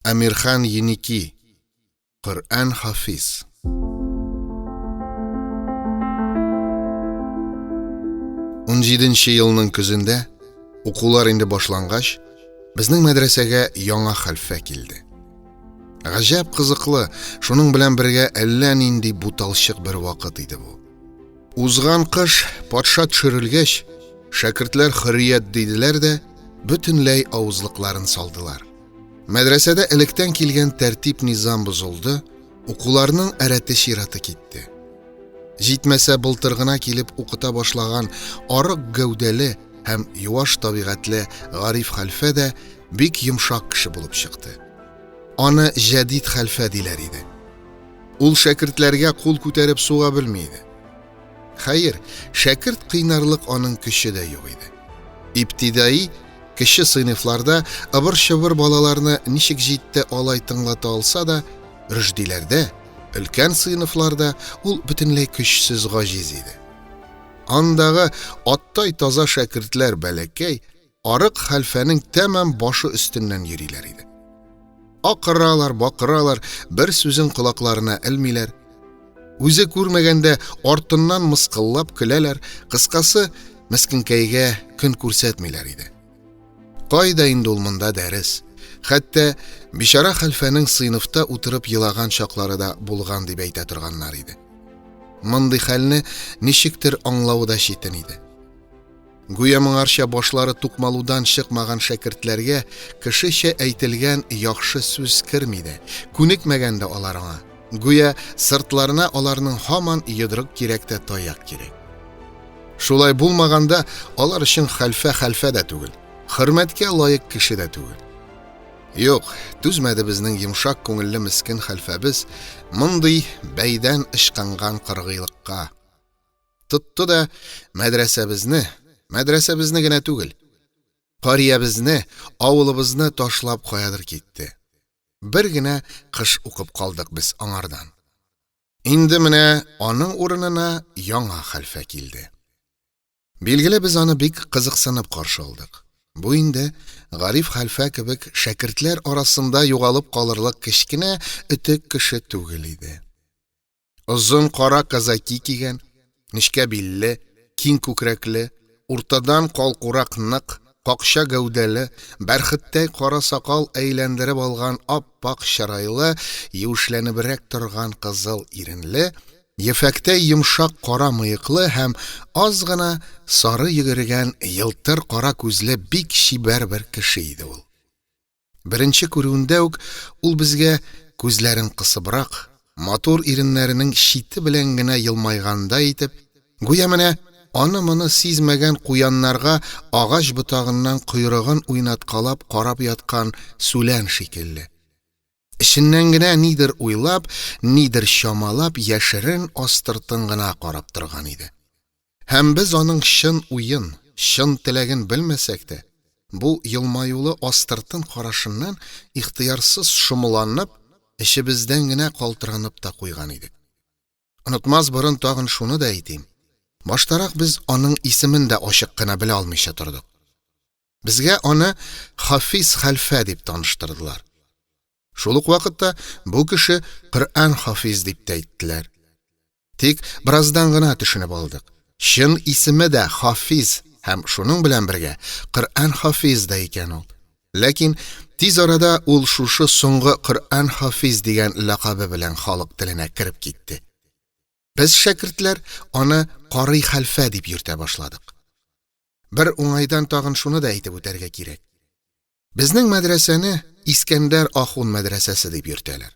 Әмирхан Еники. Коръән Хафиз. Унҗиденче елның көзендә, укулар инде башлангач, безнең мәдрәсәгә яңа хәлфә килде. Гаҗәп кызыклы, шуның белән бергә әллә нинди буталчык бер вакыт иде бу. Узган кыш патша төшерелгәч, шәкертләр хөррият диделәр дә, бөтенләй авызлыкларын салдылар. Мәдрәсәдә электән килгән тәртип-низам бозылды, укуларның әрәте-чираты китте. Җитмәсә, былтыр гына килеп укыта башлаган арык гәүдәле һәм юаш табигатьле Гариф хәлфә дә бик йомшак кеше булып чыкты. Аны җәдит хәлфә диләр иде. Ул шәкертләргә кул күтәреп суга белми иде. Хәер, шәкерт кыйнарлык аның көче дә юк иде. Ибтидаи кече сыйныфларда ыбыр-чыбыр балаларны ничек җитте алай тыңлата алса да, рөшдиләрдә, өлкән сыйныфларда ул бөтенләй көчсез гаҗиз иде. Андагы аттай таза шәкертләр бәләкәй, арык хәлфәнең тәмам башы өстеннән йөриләр иде. Акыралар, бакыралар, бер сүзен колакларына элмиләр. Үзе күрмәгәндә артыннан мыскыллап көләләр, кыскасы, мескенкәйгә көн күрсәтмиләр иде. Кайда инде ул монда дәрес? Хәтта бичара хәлфәнең сыйныфта утырып елаган чаклары да булган дип әйтә торганнар иде. Мондый хәлне ничектер аңлавы да читен иде. Гүя моңарча башлары тукмалудан чыкмаган шәкертләргә кешечә әйтелгән яхшы сүз керми дә, күнекмәгән дә алар аңа. Гүя сыртларына аларның һаман йодрык кирәк тә таяк кирәк. Шулай булмаганда, алар өчен хәлфә хәлфә дә түгел, хөрмәткә лаек кеше дә түгел. Юк, түзмәде безнең йомшак күңелле мескен хәлфәбез мондый бәйдән ычкынган кыргыйлыкка. Тотты да мәдрәсәбезне, мәдрәсәбезне генә түгел, кариябезне, авылыбызны ташлап каядыр китте. Бер генә кыш укып калдык без аңардан. Инде менә аның урынына яңа хәлфә килде. Билгеле, без аны бик кызыксынып каршы алдык. Бу инде Гариф хәлфә кебек шәкертләр арасында югалып калырлык кечкенә өтек кеше түгел иде. Озын кара казаки кигән, нечкә билле, киң күкрәкле, уртадан калкурак нык, какча гәүдәле, бәрхеттәй кара сакал әйләндереп алган ап-ак чырайлы, юешләнебрәк торган кызыл иренле, ефәктәй йомшак кара мыеклы һәм аз гына сары йөгергән елтыр кара күзле бик чибәр бер кеше иде ул. Беренче күрүендә үк ул безгә күзләрен кысыбрак, матур иреннәренең чите белән генә елмайгандай итеп, гүя менә аны-моны сизмәгән куяннарга агач ботагыннан койрыгын уйнаткалап карап яткан сүлән шикелле. Эченнән генә нидер уйлап, нидер чамалап, яшерен астыртын гына карап торган иде. Һәм без аның чын уен, чын теләген белмәсәк тә, бу елмаюлы астыртын карашыннан ихтыярсыз шомланып, эчебездән генә калтыранып та куйган идек. Онытмас борын тагын шуны да әйтим, баштарак без аның исемен дә ачык кына белә алмыйча тордык. Безгә аны Хафиз хәлфә дип таныштырдылар. Шул ук вакытта бу кеше Коръән хафиз дип тә әйттеләр. Тик бераздан гына төшенеп алдык. Чын исеме дә Хафиз һәм шуның белән бергә Коръән хафиз да икән ул. Ләкин тиз арада ул шушы соңгы Коръән хафиз дигән ләкабе белән халык теленә кереп китте. Без, шәкертләр, аны Карый хәлфә дип йөртә башладык. Бер уңайдан тагын шуны да әйтеп үтәргә кирәк. Безнең мәдрәсәне Искәндәр ахун мәдрәсәсе дип йөртәләр.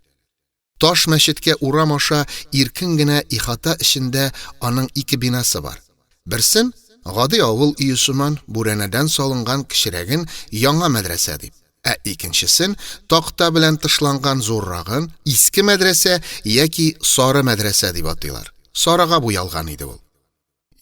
Таш мәчеткә урам аша иркен генә ихата эчендә аның ике бинасы бар. Берсен, гади авыл өе сыман, бүрәнәдән салынган кечерәген яңа мәдрәсә дип, ә икенчесен, такта белән тышланган зуррагын, иске мәдрәсә яки сары мәдрәсә дип атыйлар. Сарыга буялган иде ул.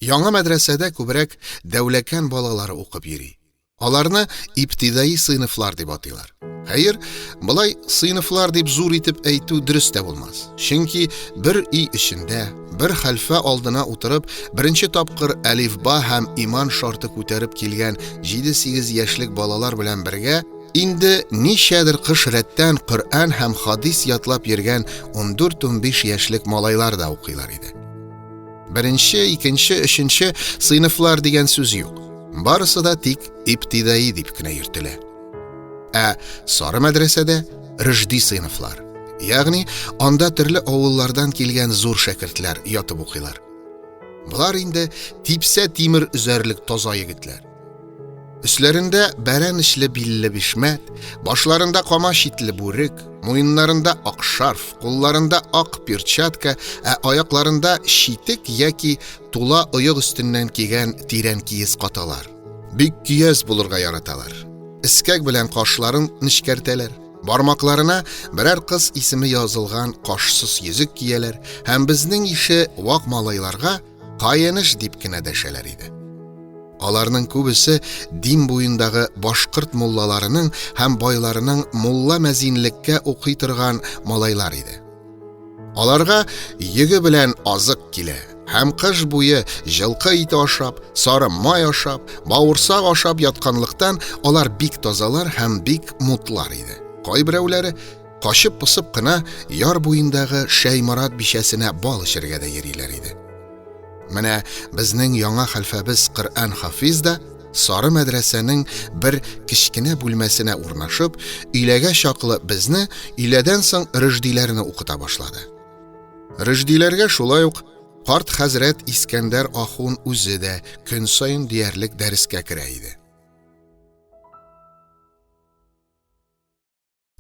Яңа мәдрәсәдә күбрәк Дәүләкән балалары укып йөри. Аларны ибтидаи сыйныфлар дип атыйлар. Хәер, болай сыйныфлар дип зур итеп әйтү дөрес тә булмас. Чөнки бер өй эчендә, бер хәлфә алдына утырып, беренче тапкыр әлифба һәм иман шарты күтәреп килгән 7-8 яшьлек балалар белән бергә инде ничәдер кыш рәттән Коръән һәм хадис ятлап йөргән 14-15 яшьлек малайлар да укыйлар иде. Беренче, икенче, өченче сыйныфлар дигән сүз юк. Барысы да тик ибтидаи дип кенә йөртелә. Ә сары мәдрәсәдә рөшди сыйныфлар. Ягъни анда төрле авыллардан килгән зур шәкертләр ятып укыйлар. Болар инде типсә тимер өзәрлек таза егетләр. Өсләрендә бәрән эчле билле бишмәт, башларында кама читле бүрек, муеннарында ак шарф, кулларында ак перчатка, ә аякларында читек яки тула оек өстеннән кигән тирән киез каталар. Бик көяз булырга яраталар. Эскәк белән кашларын нечкәртәләр. Бармакларына берәр кыз исеме язылган кашсыз йөзек кияләр һәм безнең ише вак малайларга каеныш дип кенә дәшәләр иде. Аларның күбесе Дим буендагы башкорт муллаларының һәм байларының мулла-мәзинлеккә укый торган малайлар иде. Аларга йөге белән азык килә һәм кыш буе җылкы ите ашап, сары май ашап, бавырсак ашап ятканлыктан алар бик тазалар һәм бик мутлар иде. Кайберәүләре качып-посып кына яр буендагы Шәйморат бичәсенә бал эчәргә дә йөриләр иде. Менә безнең яңа хәлфәбез Коръән Хафиз да сары мәдрәсәнең бер кечкенә бүлмәсенә урнашып, өйләгә чаклы безне, өйләдән соң рөждиләрне укыта башлады. Рөждиләргә шулай ук карт хәзрәт Искәндәр ахун үзе дә көн саен диярлек дәрескә керә иде.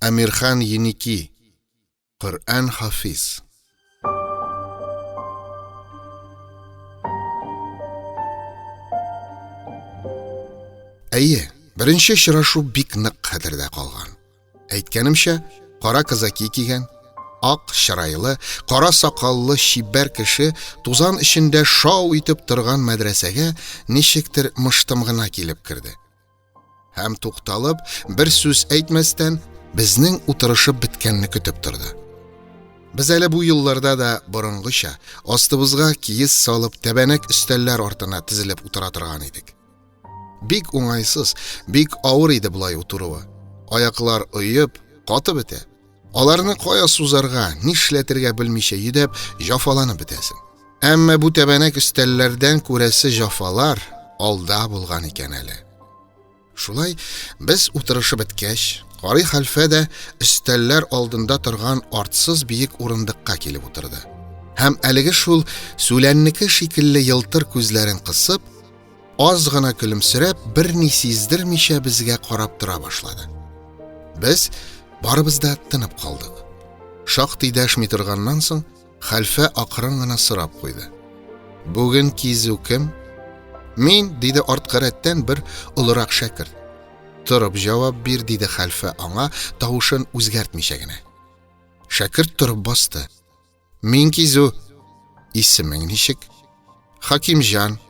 Әмирхан Еники, Коръән Хафиз. Әйе, беренче очрашу бик нык хәтердә калган. Әйткәнемчә, кара казаки кигән, ак чырайлы, кара сакаллы чибәр кеше тузан эчендә шау итеп торган мәдрәсәгә ничектер мыштым гына килеп керде. Һәм тукталып, бер сүз әйтмәстән, безнең утырышып беткәнне көтеп торды. Без әле бу елларда да борынгыча, астыбызга киез салып, тәбәнәк өстәлләр артына тезелеп утыра торган идек. Бик уңайсыз, бик авыр иде болай утыруы. Аяклар оеп, катып бетә. Аларны кая сузарга, нишләтергә белмичә йөдәп, җафаланып бетәсең. Әмма бу тәбәнәк өстәлләрдән күрәсе җафалар алда булган икән әле. Шулай без утырышып беткәч, Карый хәлфә дә өстәлләр алдында торган артсыз биек урындыкка килеп утырды. Һәм әлеге шул сүләннеке шикелле елтыр күзләрен кысып, аз гына көлемсерәп, берни сиздермичә безгә карап тора башлады. Без барыбыз да тынып калдык. Шактый дәшми торганнан соң, Хәлфә акрын гына сорап куйды. Бүген кизү кем? Мин, диде арткы рәттән бер олырак шәкерт. Торып җавап бир, диде хәлфә аңа, тавышын үзгәртмичә генә. Шәкерт торып басты. Мин кизү. Исемең ничек? Хакимҗан.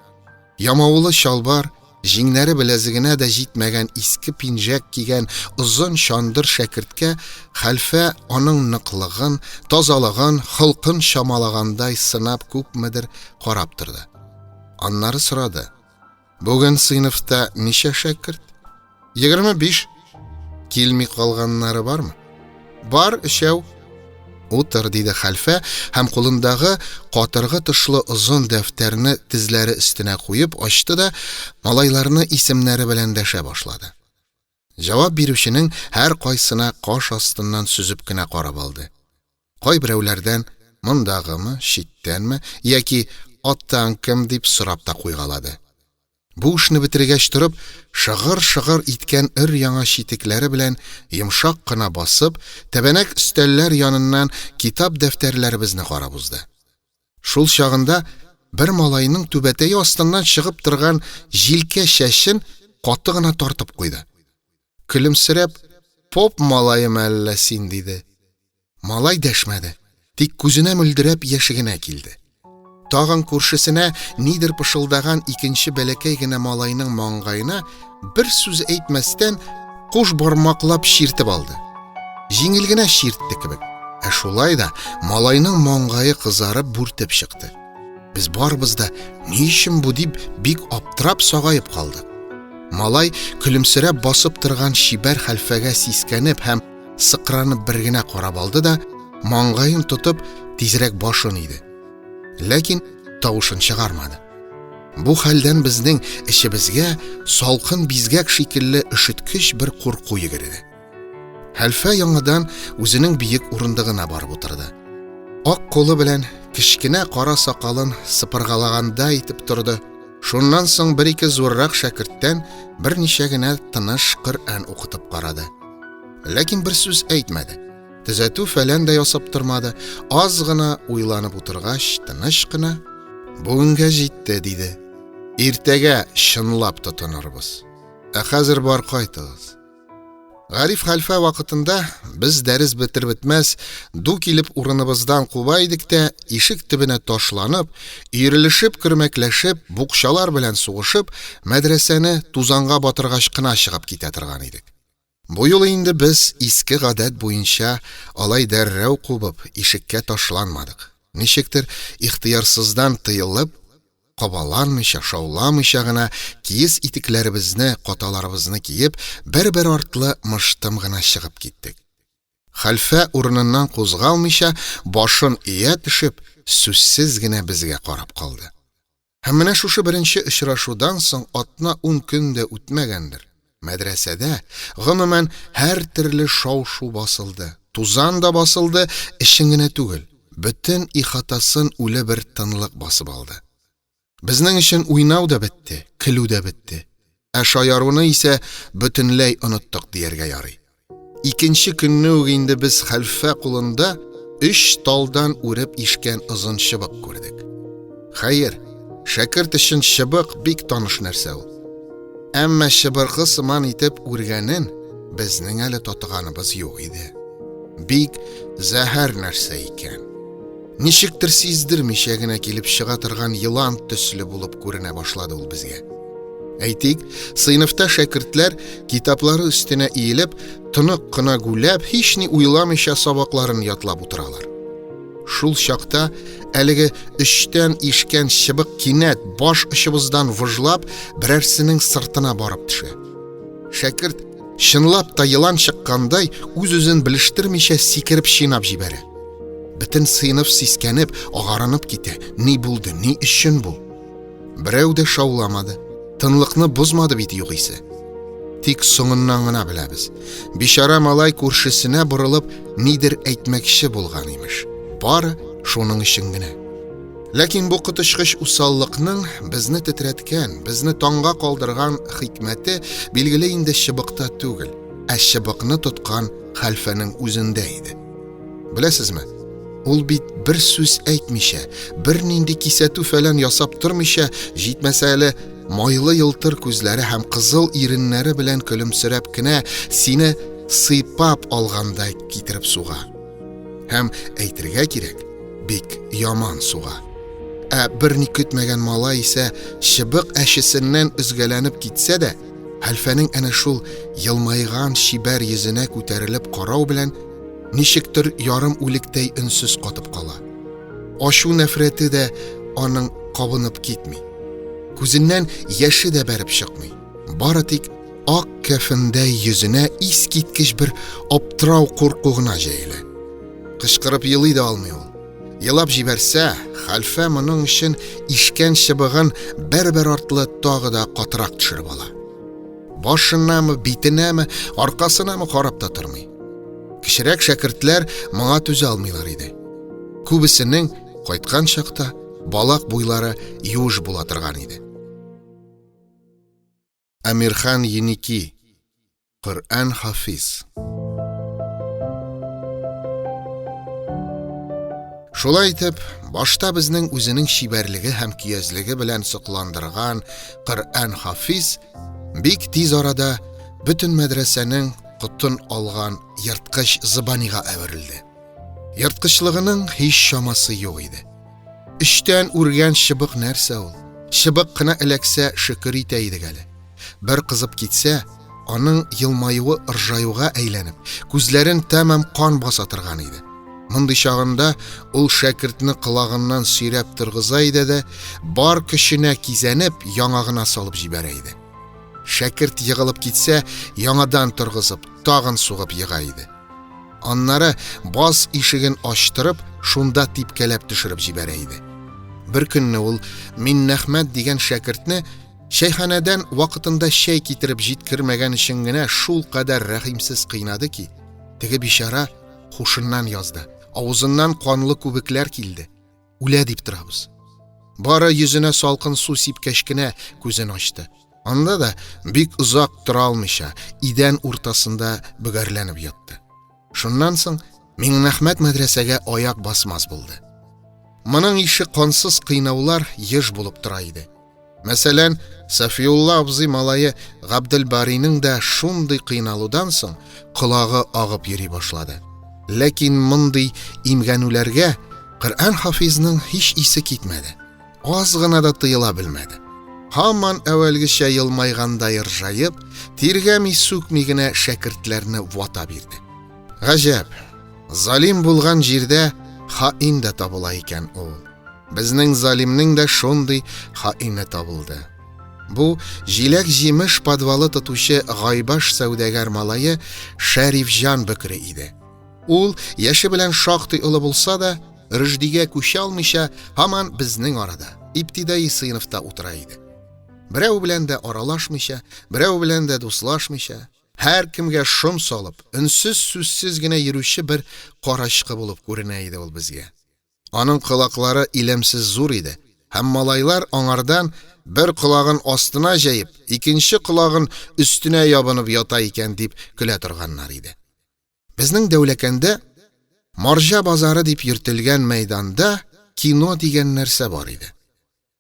Ямаулы чалбар, җиңнәре беләзегенә дә җитмәгән иске пинжәк кигән озын чандыр шәкерткә хәлфә аның ныклыгын, тазалыгын, холкын чамалагандай сынап күпмедер карап торды. Аннары сорады. Бүген сыйныфта ничә шәкерт? 25. Килми калганнары бармы? Бар, өчәү. Утыр, диде хәлфә һәм кулындагы катыргы тышлы озын дәфтәрне тезләре өстенә куеп ачты да малайларны исемнәре белән дәшә башлады. Җавап бирүченең һәр кайсына каш астыннан сөзеп кенә карап алды. Кайберәүләрдән мондагымы, читтәнме яки атаң кем дип сорап та куйгалады. Бу эшне бетергәч торып, шыгыр-шыгыр иткән өр-яңа читекләре белән йомшак кына басып, тәбәнәк өстәлләр яныннан китап-дәфтәрләребезне карап узды. Шул чагында бер малайның түбәтәе астыннан чыгып торган җилкә чәчен каты гына тартып куйды. Көлемсерәп, «Поп малаемы әллә син?» диде. Малай дәшмәде, тик күзенә мөлдерәп яше генә килде. Тагын күршесенә нидер пышылдаган икенче бәләкәй генә малайның маңгаена бер сүз әйтмәстән куш бармаклап чиртеп алды. Җиңел генә чиртте кебек. Ә шулай да малайның маңгае кызарып бүртеп чыкты. Без барыбыз да ни өчен бу дип бик аптырап сагаеп калдык. Малай көлемсерәп басып торган чибәр хәлфәгә сискәнеп һәм сыкранып бер генә карап алды да, маңгаен тотып, тизрәк башын иде. Ләкин тавышын чыгармады. Бу хәлдән безнең эчебезгә салкын бизгәк шикелле өшеткеч бер курку йөгерде. Хәлфә яңадан үзенең биек урындыгына барып утырды. Ак кулы белән кечкенә кара сакалын сыпыргалагандай итеп торды. Шуннан соң бер-ике зуррак шәкерттән берничә генә тыныш Коръән укытып карады. Ләкин бер сүз әйтмәде. Төзәтү фәлән дә ясап тормады. Аз гына уйланып утыргач, тыныч кына: "Бүгенгә җитте", диде. "Иртәгә чынлап тотынырбыз. Ә хәзер бар кайтыгыз. Гариф хәлфә вакытында без дәрес бетер-бетмәс ду килеп урыныбыздан куба идек тә, ишек төбенә ташланып, өерелешеп, көрмәкләшеп, букчалар белән сугышып, мәдрәсәне тузанга батыргач кына чыгып китә торган идек. Бу юлы инде без иске гадәт буенча алай дәррәү кубып, ишеккә ташланмадык. Ничектер ихтыярсыздан тыелып, кабаланмыйча, шауламыйча гына киез итекләребезне, каталарыбызны киеп, бер-бер артлы мыштым гына чыгып киттек. Хәлфә урыныннан кузгалмыйча, башын ия төшеп, сүзсез генә безгә карап калды. Һәм менә шушы беренче очрашудан соң атна-ун көн дә үтмәгәндер, мәдрәсәдә, гомумән, һәртөрле шау-шу басылды, тузан да басылды, эчен генә түгел, бөтен ихатасын үле бер тынлык басып алды. Безнең өчен уйнау да бетте, көлү дә бетте. Ә шаяруны исә бөтенләй оныттык дияргә ярый. Икенче көнне үк инде без хәлфә кулында өч талдан үреп ишкән озын чыбык күрдек. Хәер, шәкерт өчен чыбык бик таныш нәрсә ул. Әмма чыбыркы сыман итеп үргәнен безнең әле татыганыбыз юк иде. Бик зәһәр нәрсә икән. Ничектер сиздермичә генә килеп чыга торган елан төсле булып күренә башлады ул безгә. Әйтик, сыйныфта шәкертләр китаплары өстенә иелеп, тонык кына гүләп, һични уйламыйча сабакларын ятлап утыралар. Шул чакта әлеге өчтән ишкән чыбык кинәт баш очыбыздан выжлап, берәрсенең сыртына барып төшә. Шәкерт, чынлап та елан чыккандай, үз-үзен белештермичә сикереп чинап җибәрә. Бөтен сыйныф сискәнеп, агарынып китә. Ни булды, ни өчен бу? Берәү дә шауламады. Тынлыкны бозмады бит югыйсә. Тик соңыннан гына беләбез. Бичара малай күршесенә борылып, нидер әйтмәкче булган имеш. Бары шуның өчен генә. Ләкин бу коточкыч усаллыкның безне тетрәткән, безне таңга калдырган хикмәте, билгеле инде чыбыкта түгел, ә чыбыкны тоткан хәлфәнең үзендә иде. Беләсезме, ул бит бер сүз әйтмичә, бернинди кисәтү фәлән ясап тормыйча, җитмәсә әле майлы елтыр күзләре һәм кызыл иреннәре белән көлемсерәп кенә сине сыйпап алгандай китереп суга. Һәм әйтергә кирәк, бик яман суга. Ә берни көтмәгән малай исә чыбык әчесеннән өзгәләнеп китсә дә, хәлфәнең әнә шул елмайган чибәр йөзенә күтәрелеп карау белән ничектер ярым үлектәй өнсез катып кала. Ачу нәфрәте дә аның кабынып китми. Күзеннән яше дә бәреп чыкмый. Бары тик ак кәфендәй йөзенә искиткеч бер аптырау курку гына җәелә. Кычкырып елый да алмый ул. Елап җибәрсә, хәлфә моның өчен ишкән чыбыгын бер-бер артлы тагы да катырак төшереп ала. Башынамы, битенәме, аркасынамы карап та тормый. Кечерәк шәкертләр моңа түзә алмыйлар иде. Күбесенең кайткан чакта балак буйлары юеш була торган иде. Әмирхан Еники Коръән Хафиз Шулай итеп, башта безнең үзенең чибәрлеге һәм көязлеге белән сокландырган Коръән Хафиз бик тиз арада бөтен мәдрәсәнең котын алган ерткыч зыбанига әверелде. Ерткычлыгының һич чамасы юк иде. Өчтән үргән чыбык нәрсә ул? Чыбык кына эләксә, шөкер итә идек әле. Бер кызып китсә, аның елмаюы ыржаюга әйләнеп, күзләрен тәмам кан баса торган иде. Мондый чагында ул шәкертне колагыннан сөйрәп торгыза иде дә, бар көченә кизәнеп, яңагына салып җибәрә иде. Шәкерт егылып китсә, яңадан торгызып, тагын сугып ега иде. Аннары баз ишеген ачтырып, шунда типкәләп төшереп җибәрә иде. Бер көнне ул Миннәхмәт дигән шәкертне чәйханәдән вакытында чәй китереп җиткермәгән өчен генә шулкадәр рәхимсез кыйнады ки, теге бичара хушыннан язды, авызыннан канлы күбекләр килде. Үлә дип торабыз. Бары йөзенә салкын су сипкәч кенә күзен ачты. Анда да бик озак тора алмыйча, идән уртасында бөгәрләнеп ятты. Шуннан соң Миңнәхмәт мәдрәсәгә аяк басмас булды. Моның ише кансыз кыйнаулар еш булып тора иде. Мәсәлән, Сафиулла абзый малае Габделбариның да шундый кыйналудан соң колагы агып йөри башлады. Ләкин мондый имгәнүләргә Коръән хафизның һич исе китмәде. Аз гына да тыела белмәде. Һаман әүвәлгечә елмайгандай ыржаеп, тиргәми-сүкми генә шәкертләрне вата бирде. Гаҗәп, залим булган җирдә хаин дә табыла икән ул. Безнең залимнең дә шундый хаине табылды. Бу җиләк-җимеш подвалы тотучы Гайбаш сәүдәгәр малае Шәрифҗан бөкре иде. Ул, яше белән шактый олы булса да, Рөшдигә күчә алмыйча, һаман безнең арада, ибтидаи сыйныфта утыра иде. Берәү белән дә аралашмыйча, берәү белән дә дуслашмыйча, һәркемгә шом салып, өнсез-сүзсез генә йөрүче бер карачкы булып күренә иде ул безгә. Аның колаклары иләмсез зур иде, һәм малайлар аңардан бер колагын астына җәеп, икенче колагын өстенә ябынып ята икән дип көлә торганнар иде. Безнең Дәүләкәндә Марҗа базары дип йөртелгән мәйданда кино дигән нәрсә бар иде.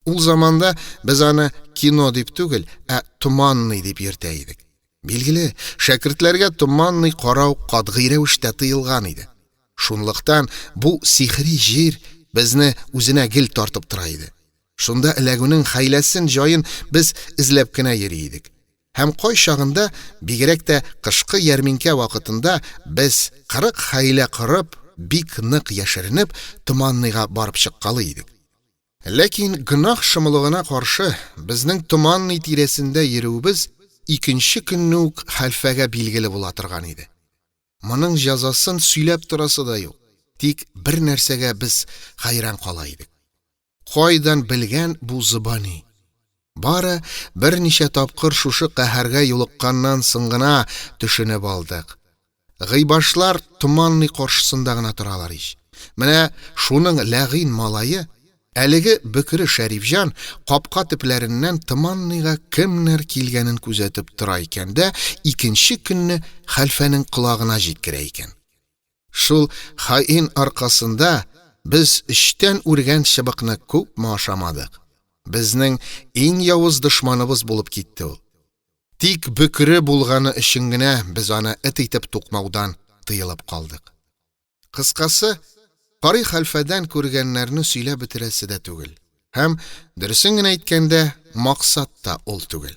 Ул заманда без аны кино дип түгел, ә томанный дип йөртә идек. Билгеле, шәкертләргә томанный карау катгый рәвештә тыелган иде. Шунлыктан бу сихри җир безне үзенә гел тартып тора иде. Шунда эләгүнең хәйләсен-җаен без эзләп кенә йөри идек. Һәм кайчагында, бигрәк тә кышкы ярминкә вакытында, без 40 хәйлә корып, бик нык яшеренеп, Томанныйга барып чыккалый идек. Ләкин гөнаһ шомлыгына каршы, безнең Томанный тирәсендә йөрүебез икенче көнне үк хәлфәгә билгеле була торган иде. Моның җәзасын сөйләп торасы да юк, тик бер нәрсәгә без хәйран кала идек. Кайдан белгән бу зобани? Бары берничә тапкыр шушы каһәргә юлыкканнан соң гына төшенеп алдык. Гыйбашлар Томанный каршысында гына торалар ич. Менә шуның ләгыйн малае, әлеге бөкре Шәрифҗан, капка төпләреннән Томанныйга кемнәр килгәнен күзәтеп тора икән дә икенче көнне хәлфәнең колагына җиткерә икән. Шул хаин аркасында без өчтән үргән чыбыкны күпме ашамадык. Безнең иң явыз дошманыбыз булып китте ул. Тик бөкре булганы өчен генә без аны эт итеп тукмаудан тыелып калдык. Кыскасы, карый хәлфәдән күргәннәрне сөйләп бетерәсе дә түгел. Һәм, дөресен генә әйткәндә, максат та ул түгел.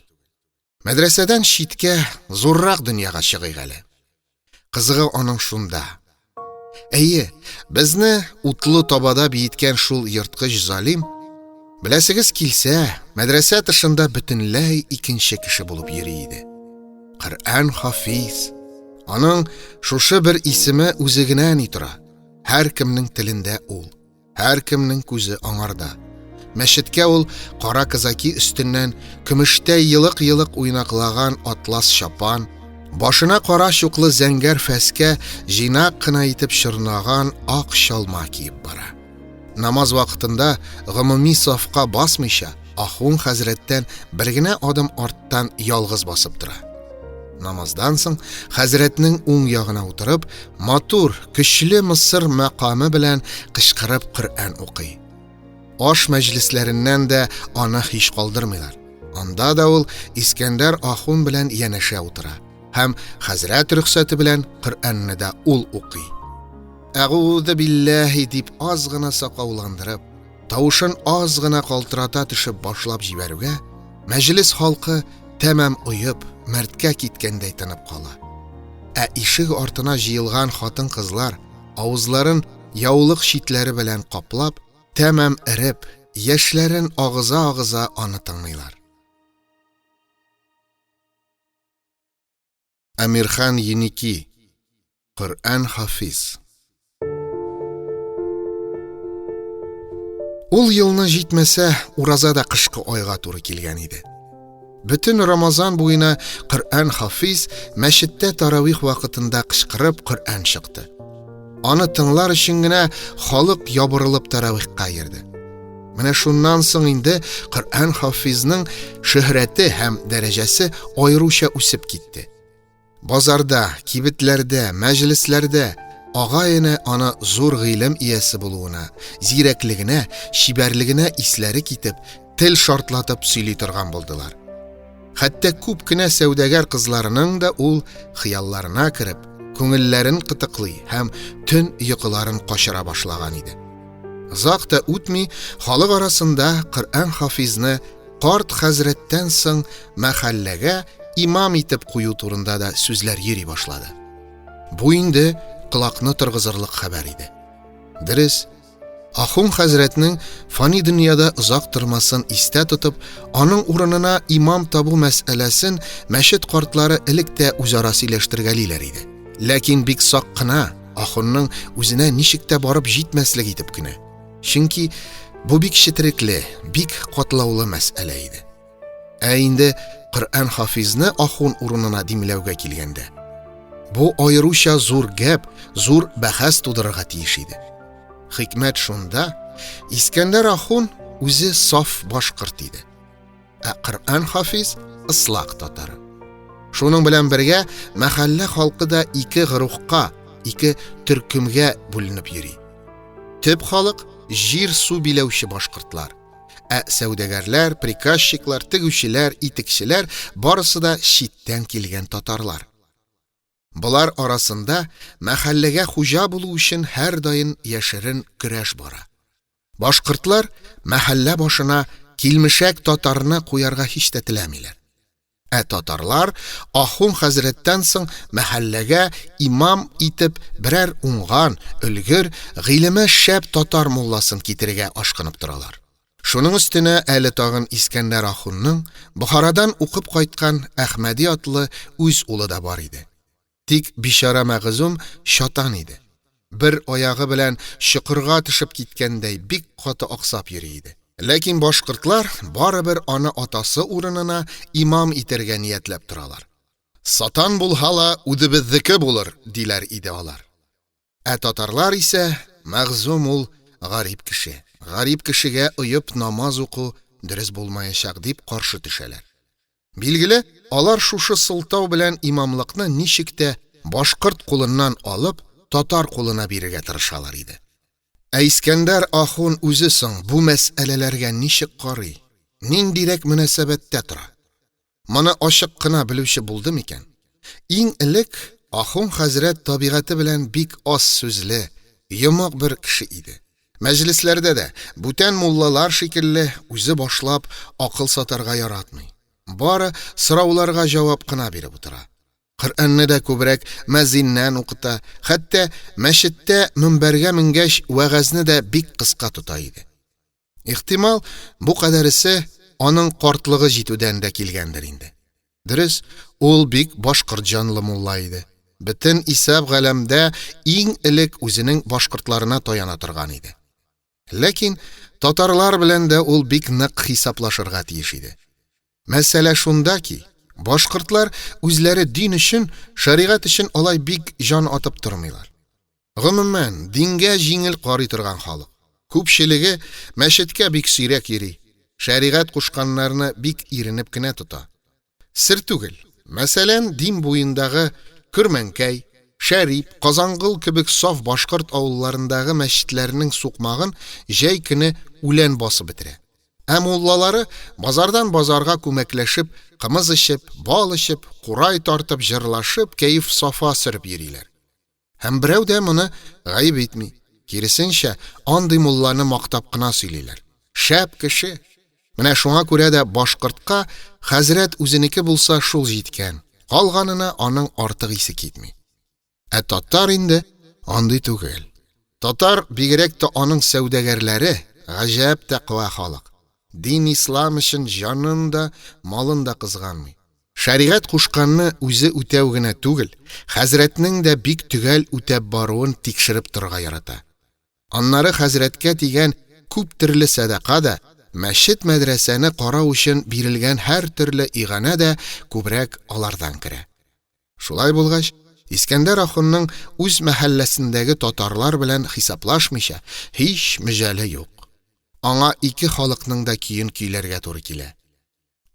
Мәдрәсәдән читкә, зуррак дөньяга чыгыйк әле. Кызыгы аның шунда. Әйе, безне утлы табада биеткән шул ерткыч залим, беләсегез килсә, мәдрәсә тышында бөтенләй икенче кеше булып йөри иде. Коръән хафиз. Аның шушы бер исеме үзе генә ни тора. Һәркемнең телендә ул. Һәркемнең күзе аңарда. Мәчеткә ул кара казаки өстеннән көмештәй елык-елык уйнаклаган атлас чапан, башына кара чуклы зәңгәр фәскә җыйнак кына итеп чорнаган ак чалма киеп бара. Намаз вакытында гомуми сафка басмыйча, ахун хәзрәттән бер генә адым арттан ялгыз басып тора. Намаздан соң хәзрәтнең уң ягына утырып, матур, көчле Мысыр мәкаме белән кычкырып Коръән укый. Аш мәҗлесләреннән дә аны һич калдырмыйлар. Анда да ул Искәндәр ахун белән янәшә утыра һәм хәзрәт рөхсәте белән Коръәнне дә ул укый. Әгуду билләһи дип аз гына сакауландырып, тавышын аз гына калтырата төшеп башлап җибәрүгә, мәҗлес халкы тәмам оеп, мәрткә киткәндәй тынып кала. Ә ишек артына җыелган хатын-кызлар, авызларын яулык читләре белән каплап, тәмам эреп, яшьләрен агыза-агыза аны тыңлыйлар. Әмирхан Еники, Коръән Хафиз. Ул елны җитмәсә, ураза да кышкы айга туры килгән иде. Бөтен Рамазан буена Коръән Хафиз мәчеттә таравих вакытында кычкырып Коръән чыкты. Аны тыңлар өчен генә халык ябырылып таравихка йөрде. Менә шуннан соң инде Коръән Хафизның шөһрәте һәм дәрәҗәсе аеруча үсеп китте. Базарда, кибетләрдә, мәҗлесләрдә агай-эне аны зур гыйлем иясе булуына, зирәклегенә, чибәрлегенә исләре китеп, тел шартлатып сөйли торган булдылар. Хәтта күп кенә сәүдәгәр кызларының да ул хыялларына кереп, күңелләрен кытыклый һәм төн йокыларын качыра башлаган иде. Озак та үтми, халык арасында Коръән хафизны карт хәзрәттән соң мәхәлләгә имам итеп кую турында да сүзләр йөри башлады. Бу инде колакны торгызырлык хәбәр иде. Дөрес, Ахун хәзрәтнең фани дөньяда озак тормасын истә тотып, аның урынына имам табу мәсьәләсен мәчет картлары элек тә үзара сөйләштергәлиләр иде. Ләкин бик сак кына, Ахунның үзенә ничек тә барып җитмәслек итеп кенә. Чөнки бу бик четерекле, бик катлаулы мәсьәлә иде. Ә инде Коръән хафизны ахун урынына димләүгә килгәндә, бу аеруча зур гәп, зур бәхәс тудырырга тиеш иде. Хикмәт шунда, Искәндәр ахун үзе саф башкорт иде. Ә Коръән хафиз ыслак татары. Шуның белән бергә мәхәллә халкы да ике гырухка, ике төркемгә бүленеп йөри. Төп халык җир-су биләүче башкортлар. Ә сәүдәгәрләр, приказчиклар, тегүчеләр, итекчеләр барысы да читтән килгән татарлар. Болар арасында мәхәлләгә хуҗа булу өчен һәрдаим яшерен көрәш бара. Башкортлар мәхәллә башына килмешәк татарны куярга һич тә теләмиләр. Ә татарлар ахун хәзрәттән соң мәхәлләгә имам итеп берәр уңган, өлгер, гыйлеме шәп татар мулласын китерергә ашкынып торалар. Шуның өстенә әле тагын Искәндәр ахунның Бохарадан укып кайткан Әхмәди атлы үз улы да бар иде. Тик бичара Мәгъзүм чатан иде. Бер аягы белән чокырга төшеп киткәндәй бик каты аксап йөри иде. Ләкин башкортлар барыбер аны атасы урынына имам итәргә ниятләп торалар. Сатан булһа ла, үзебезнеке булыр, диләр иде алар. Ә татарлар исә, Мәгъзүм ул гарип кеше, гарип кешегә оеп намаз уку дөрес булмаячак, дип каршы төшәләр. Билгеле, алар шушы сылтау белән имамлыкны ничек тә башкорт кулыннан алып, татар кулына бирергә тырышалар иде. Ә Искәндәр ахун үзе соң бу мәсьәләләргә ничек карый, ниндирәк мөнәсәбәттә тора? Моны ачык кына белүче булды микән? Иң элек ахун хәзрәт табигате белән бик аз сүзле, йомык бер кеше иде. Мәҗлесләрдә дә, бүтән муллалар шикелле, үзе башлап акыл сатарга яратмый. Бары сорауларга җавап кына биреп утыра. Коръәнне дә күбрәк мәзиннән укыта, хәтта мәчеттә мөнбәргә менгәч вәгазьне дә бик кыска тота иде. Ихтимал, бу кадәресе аның картлыгы җитүдән дә килгәндер инде. Дөрес, ул бик башкорт җанлы мулла иде. Бөтен исәп галәмдә иң элек үзенең башкортларына таяна торган иде. Ләкин татарлар белән дә ул бик нык хисаплашырга тиеш иде. Мәсьәлә шунда ки, башкортлар үзләре дин өчен, шәригать өчен алай бик җан атып тормыйлар. Гомумән, дингә җиңел карый торган халык. Күпчелеге мәчеткә бик сирәк йөри, шәригать кушканнарны бик иренеп кенә тота. Сер түгел, мәсәлән, Дим буендагы Көрмәнкәй, Шәрип, Казангол кебек саф башкорт авылларындагы мәчетләрнең сукмагын җәй көне үлән басып бетерә. Ә муллалары базардан базарга күмәкләшеп, кымыз эчеп, бал эчеп, курай тартып, җырлашып, кәеф-сафа сөреп йөриләр. Һәм берәү дә моны гаеп итми. Киресенчә, андый мулланы мактап кына сөйлиләр. Шәп кеше! Менә шуңа күрә дә башкортка хәзрәт үзенеке булса шул җиткән, калганына аның артык исе китми. Ә татар инде андый түгел. Татар, бигрәк тә аның сәүдәгәрләре, гаҗәп тәкъва халык. Дин ислам өчен җанын да, малын да кызганмый. Шәригать кушканны үзе үтәү генә түгел, хәзрәтнең дә бик төгәл үтәп баруын тикшереп торырга ярата. Аннары хәзрәткә тигән күп төрле сәдака да, мәчет-мәдрәсәне карау өчен бирелгән һәртөрле иганә дә күбрәк алардан керә. Шулай булгач, Искәндәр ахунның үз мәхәлләсендәге татарлар белән хисаплашмыйча һич мөҗәле юк. Аңа ике халыкның да көен көйләргә туры килә.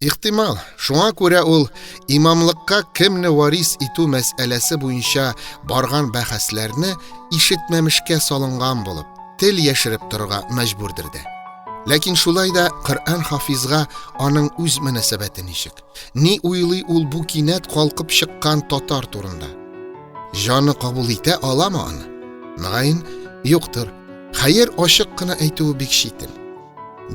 Ихтимал, шуңа күрә ул имамлыкка кемне варис итү мәсьәләсе буенча барган бәхәсләрне ишетмәмешкә салынган булып, тел яшереп торырга мәҗбүрдер дә. Ләкин шулай да Коръән хафизга аның үз мөнәсәбәте ничек? Ни уйлый ул бу кинәт калкып чыккан татар турында? Җаны кабул итә аламы аны? Мөгаен, юктыр. Хәер, ачык кына әйтүе бик читен.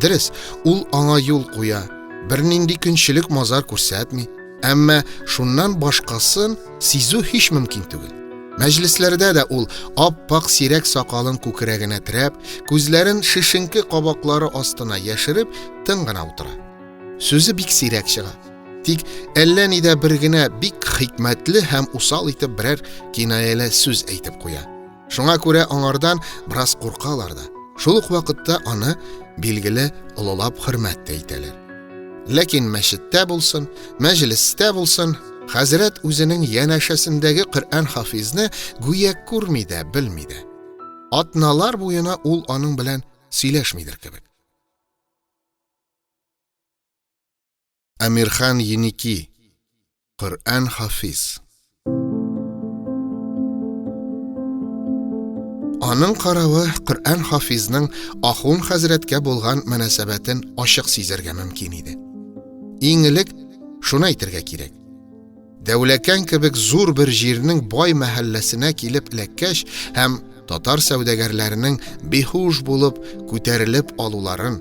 Дөрес, ул аңа юл куя, бернинди көнчелек мазар күрсәтми, әмма шуннан башкасын сизү һич мөмкин түгел. Мәҗлесләрдә дә ул ап-ак сирәк сакалын күкрәгенә терәп, күзләрен шешенке кабаклары астына яшереп, тын гына утыра. Сүзе бик сирәк чыга. Тик әллә нидә бер генә бик хикмәтле һәм усал итеп берәр кинаяле сүз әйтеп куя. Шуңа күрә аңардан бераз куркалар да. Шул ук вакытта аны, билгеле, олылап хөрмәт тә итәләр. Ләкин мәчеттә булсын, мәҗлестә булсын, хәзрәт үзенең янәшәсендәге Коръән хафизны гүя күрми дә, белми дә. Атналар буена ул аның белән сөйләшмидер кебек. Әмирхан Еники, Коръән хафиз. Аның каравы Коръән хафизның ахун хәзрәткә булган мөнәсәбәтен ачык сизәргә мөмкин иде. Иң элек шуны әйтергә кирәк. Дәүләкән кебек зур бер җирнең бай мәхәлләсенә килеп эләккәч һәм татар сәүдәгәрләренең биһуш булып күтәрелеп алуларын,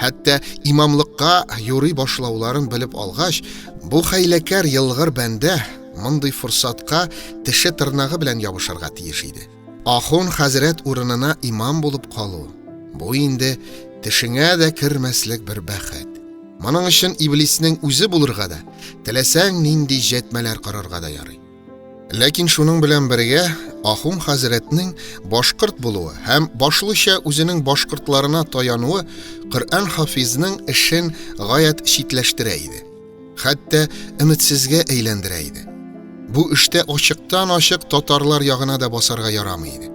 хәтта имамлыкка юри башлауларын белеп алгач, бу хәйләкәр елгыр бәндә мондый форсатка теше-тырнагы белән ябышырга тиеш иде. Ахун хәзрәт урынына имам булып калу, бу инде төшеңә дә кермәслек бер бәхет. Моның өчен иблиснең үзе булырга да, теләсәң нинди җәтмәләр корырга да ярый. Ләкин шуның белән бергә Ахун хәзрәтнең башкорт булуы һәм башлыча үзенең башкортларына таянуы Коръән хафизның эшен гаять читләштерә иде. Хәтта өметсезгә әйләндерә иде. Бу эштә ачыктан-ачык татарлар ягына да басарга ярамый иде.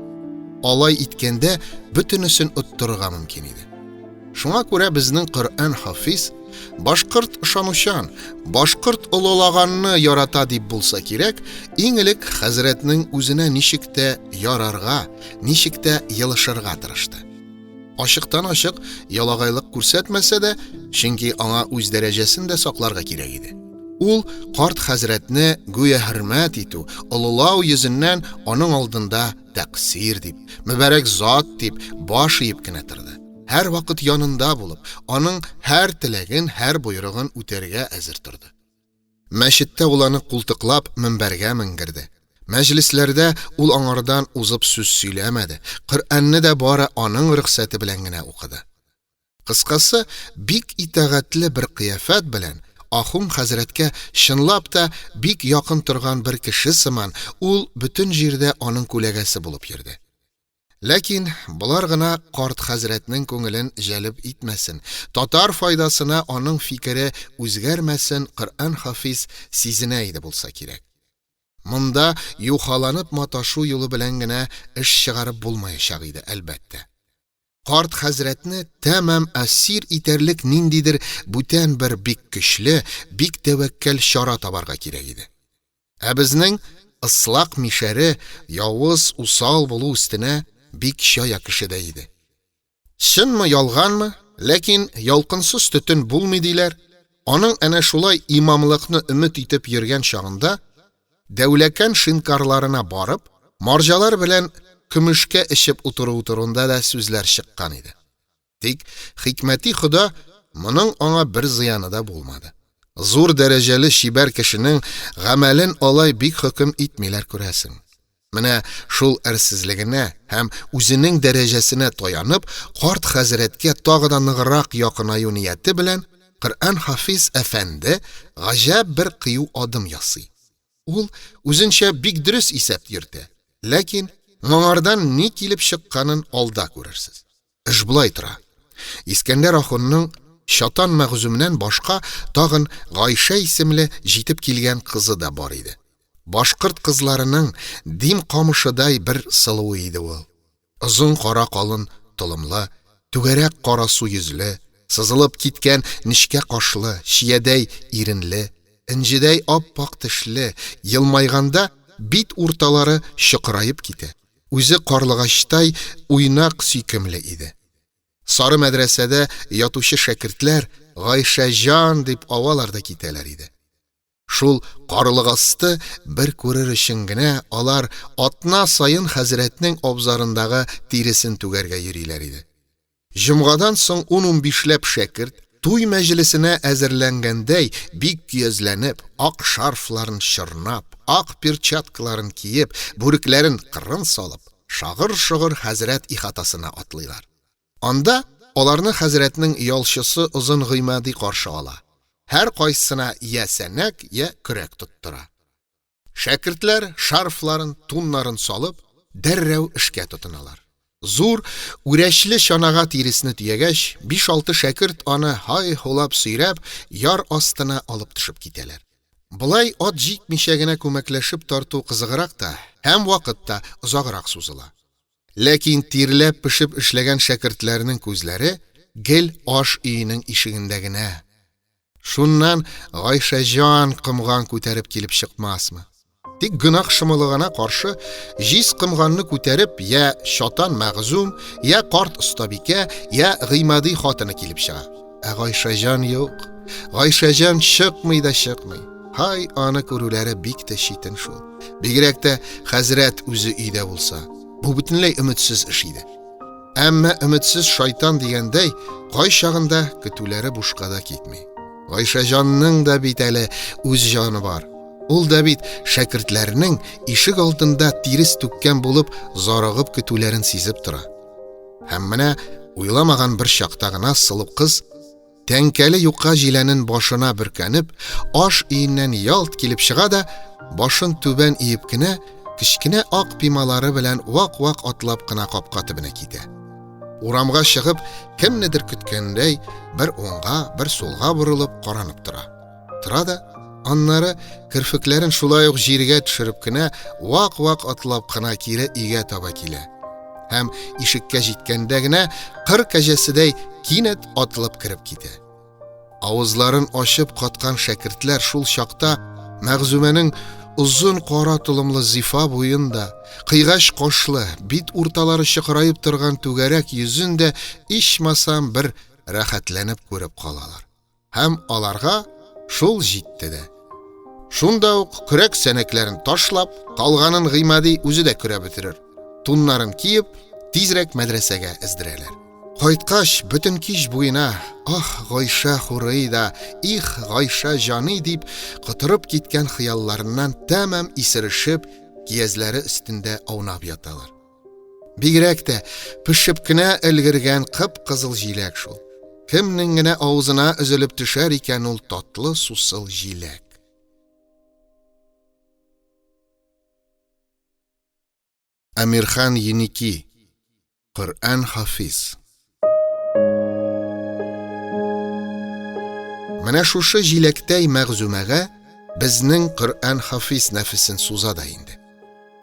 Алай иткәндә бөтенесен оттырырга мөмкин иде. Шуңа күрә безнең Коръән хафиз башкорт ышанучан, башкорт олылаганны ярата дип булса кирәк, иң элек хәзрәтнең үзенә ничек тә ярарга, ничек тә елышырга тырышты. Ачыктан-ачык ялагайлык күрсәтмәсә дә, чөнки аңа үз дәрәҗәсен дә сакларга кирәк иде. Ул карт хәзрәтне гүя хөрмәт итү, олылау йөзеннән аның алдында тәкъсир дип, мөбарәк зат дип баш иеп кенә торды. Һәрвакыт янында булып, аның һәр теләген, һәр боерыгын үтәргә әзер торды. Мәчеттә ул аны култыклап мөнбәргә менгерде. Мәҗлесләрдә ул аңардан узып сүз сөйләмәде, Коръәнне дә бары аның рөхсәте белән генә укыды. Кыскасы, бик итагатьле бер кыяфәт белән, ахун хәзрәткә чынлап та бик якын торган бер кеше сыман, ул бөтен җирдә аның күләгәсе булып йөрде. Ләкин болар гына карт хәзрәтнең күңелен җәлеп итмәсен, татар файдасына аның фикере үзгәрмәсен Коръән хафиз сизенә иде булса кирәк. Монда юхаланып маташу юлы белән генә эш чыгарып булмаячак иде, әлбәттә. Карт хәзрәтне тәмам әсир итәрлек ниндидер бүтән бер бик көчле, бик тәвәккәл чара табарга кирәк иде. Ә безнең ыслак мишәре явыз, усал булу өстенә бик чая кеше дә иде. Чынмы, ялганмы, ләкин ялкынсыз төтен булмый диләр. Аның әнә шулай имамлыкны өмет итеп йөргән чагында, Дәүләкән шинкарларына барып, марҗалар белән көмешкә эчеп утыруы турында да сүзләр чыккан иде. Тик хикмәти Хода моның аңа бер зыяны да булмады. Зур дәрәҗәле чибәр кешенең гамәлен алай бик хөкем итмиләр күрәсең. Менә шул әрсезлегенә һәм үзенең дәрәҗәсенә таянып, карт хәзрәткә тагы да ныграк якынаю нияте белән, Коръән Хафиз әфәнде гаҗәп бер кыю адым ясый. Ул үзенчә бик дөрес исәп йөртә, ләкин моңардан ни килеп чыкканын алда күрерсез. Эш болай тора. Искәндәр ахунның Чатан Мәгъзүмнән башка тагын Гайшә исемле җитеп килгән кызы да бар иде. Башкорт кызларының дим камышыдай бер сылуы иде ул. Озын кара калын толымлы, түгәрәк карасу йөзле, сызылып киткән нечкә кашлы, чиядәй иренле, энҗедәй ап-ак тешле, елмайганда бит урталары чокыраеп китә, үзе карлыгачтай уйнак сөйкемле иде. Сары мәдрәсәдә ятучы шәкертләр Гайшәҗан дип авалар да китәләр иде. Шул карлыгасты бер күрер өчен генә алар атна саен хәзрәтнең абзарындагы тиресен түгәргә йөриләр иде. Җомгадан соң ун-унбишләп шәкерт, туй мәҗлесенә әзерләнгәндәй, бик көязләнеп, ак шарфларын чорнап, ак перчаткаларын киеп, бүрекләрен кырын салып, шагыр-шогыр хәзрәт ихатасына атлыйлар. Анда аларны хәзрәтнең ялчысы Озын Гыймади каршы ала. Һәркайсысына йә сәнәк, йә көрәк тоттыра. Шәкертләр, шарфларын, туннарын салып, дәррәү эшкә тотыналар. Зур, үрәчле чанага тиресне төягәч, биш-алты шәкерт аны һай-һулап сөйрәп, яр астына алып төшеп китәләр. Болай ат җикмичә генә күмәкләшеп тарту кызыграк та һәм вакыт та озаграк сузыла. Ләкин тирләп-пешеп эшләгән шәкертләрнең күзләре гел аш өенең ишегендә генә. Шуннан Гайшәҗан комган күтәреп килеп чыкмасмы? Тик гөнаһ шомылыгына каршы җиз комганны күтәреп йә Чатан Мәгъзүм, йә карт остабикә, йә Гыймади хатыны килеп чыга. Ә Гайшәҗан юк. Гайшәҗан чыкмый да чыкмый. Һай, аны күрүләре бик тә читен шул. Бигрәк тә хәзрәт үзе өйдә булса. Бу бөтенләй өметсез эш иде. Әмма өметсез шайтан дигәндәй, кайчагында көтүләре бушка да китми. Гайшәҗанның да бит әле үз җаны бар. Ул да бит шәкертләрнең ишек алдында тирес түккән булып зарыгып көтүләрен сизеп тора. Һәм менә уйламаган бер чакта гына сылу кыз Тәңкәле юка җиләнен башына бөркәнеп, аш өеннән ялт килеп чыга да, башын түбән иеп кенә, кечкенә ак пималары белән вак-вак атлап кына капка төбенә китә. Урамга чыгып, кемнедер көткәндәй, бер уңга, бер сулга борылып каранып тора. Тора да, аннары керфекләрен шулай ук җиргә төшереп кенә, вак-вак атлап кына кире өйгә таба килә. Һәм ишеккә җиткәндә генә кыр кәҗәседәй кинәт атылып кереп китә. Авызларын ачып каткан шәкертләр шул чакта Мәгъзүмәнең озын кара толымлы зифа буен да, кыйгач кашлы, бит урталары чокыраеп торган түгәрәк йөзен дә ичмасам бер рәхәтләнеп күреп калалар. Һәм аларга шул җитте дә. Шунда ук көрәк сәнәкләрен ташлап, калганын Гыймади үзе дә көрәп бетерер. Туннарын киеп, тизрәк мәдрәсәгә эздерәләр. Кайткач, бөтен кич буена «Ах, Гайшә хурый да, их, Гайшә җани» дип котырып киткән хыялларыннан тәмам исерешеп, киязләре өстендә аунап яталар. Бигрәк тә пешеп кенә өлгергән кып-кызыл җиләк шул. Кемнең генә авызына өзелеп төшәр икән ул татлы сусыл җиләк. Әмирхан Еники Коръән Хафиз Менә шушы җиләктәй мәгъзүмәгә безнең Коръән Хафиз нәфесен суза да инде.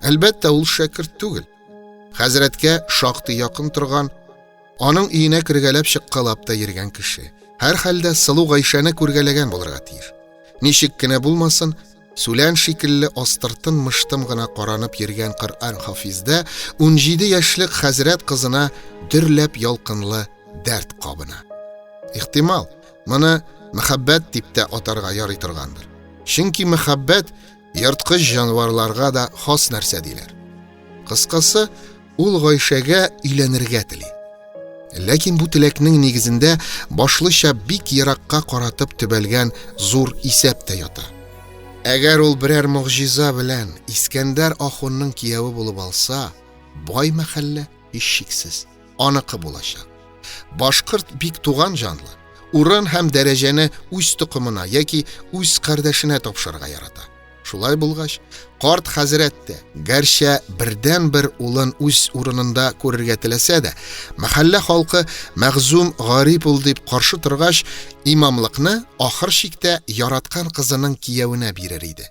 Әлбәттә, ул шәкерт түгел. Хәзрәткә шактый якын торган, аның өенә кергәләп чыккалап та йөргән кеше. Һәрхәлдә сылу Гайшәне күргәләгән булырга тиеш. Ничек кенә булмасын, сүлән шикелле астыртын мыштым гына каранып йөргән Коръән хафиздә 17 яшьлек хәзрәт кызына дөрләп ялкынлы дәрт кабына. Ихтимал, моны мәхәббәт дип тә атарга ярый торгандыр. Чөнки мәхәббәт Ерткыч җанварларга да хас нәрсә диләр. Кыскасы, ул Гайшәгә өйләнергә тели. Ләкин бу теләкнең нигезендә башлыча бик еракка каратып төбәлгән зур исәп тә ята. Әгәр ул берәр могҗиза белән Искәндәр ахунның кияве булып алса, бай мәхәллә, һичшиксез, аныкы булачак. Башкорт бик туган җанлы. урын һәм дәрәҗәне үз токымына яки үз кардәшенә тапшырырга ярата. Шулай булгач, карт хәзрәт тә, гәрчә бердәнбер улын үз урынында күрергә теләсә дә, мәхәллә халкы мәгъзум гарип ул дип каршы торгач, имамлыкны ахыр чиктә яраткан кызының киявенә бирер иде.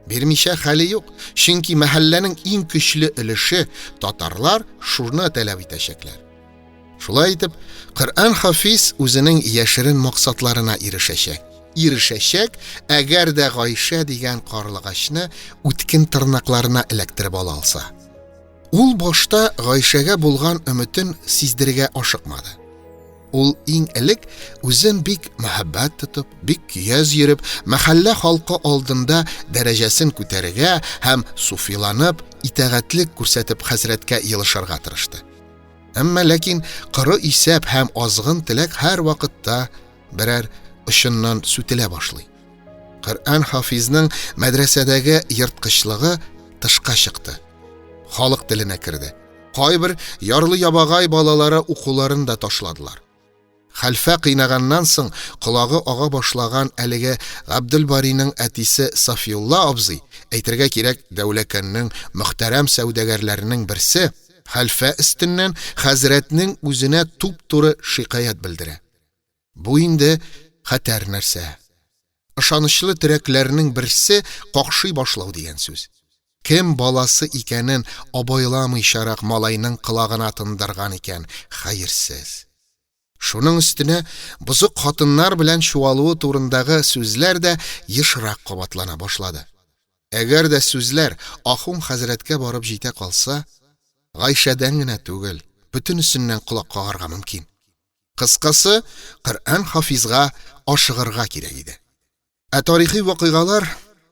Бирмичә хәле юк, чөнки мәхәлләнең иң көчле өлеше татарлар шуны таләп итәчәкләр. Шулай итеп, Коръән Хафиз үзенең яшерен максатларына ирешәчәк. Ирешәчәк, әгәр дә Гайшә дигән карлыгачны үткен тырнакларына эләктереп ала алса. Ул башта Гайшәгә булган өметен сиздерергә ашыкмады. Ул иң элек үзен бик мәхәббәт тотып, бик көяз йөреп, мәхәллә халкы алдында дәрәҗәсен күтәрергә һәм суфиланып, итагатьлек күрсәтеп хәзрәткә елышырга тырышты. Әмма ләкин коры исәп һәм азгын теләк һәрвакытта берәр очыннан сүтелә башлый. Коръән хафизның мәдрәсәдәге ерткычлыгы тышка чыкты. Халык теленә керде. Кайбер ярлы-ябагай балалары укуларын да ташладылар. Хәлфә кыйнаганнан соң колагы ага башлаган әлеге Габделбариның әтисе Сафиулла абзый, әйтергә кирәк, Дәүләкәннең мөхтәрәм сәүдәгәрләренең берсе, хәлфә өстеннән хәзрәтнең үзенә туп-туры шикаять белдерә. Бу инде хәтәр нәрсә. Ышанычлы терәкләрнең берсе какшый башлау дигән сүз. Кем баласы икәнен абайламыйчарак малайның колагына тындырган икән, хәерсез. Шуның өстенә бозык хатыннар белән чуалуы турындагы сүзләр дә ешрак кабатлана башлады. Әгәр дә сүзләр ахун хәзрәткә барып җитә калса, Гайшәдән генә түгел, бөтенесеннән колак кагарга мөмкин. Кыскасы, Коръән хафизга ашыгырга кирәк иде. Ә тарихи вакыйгалар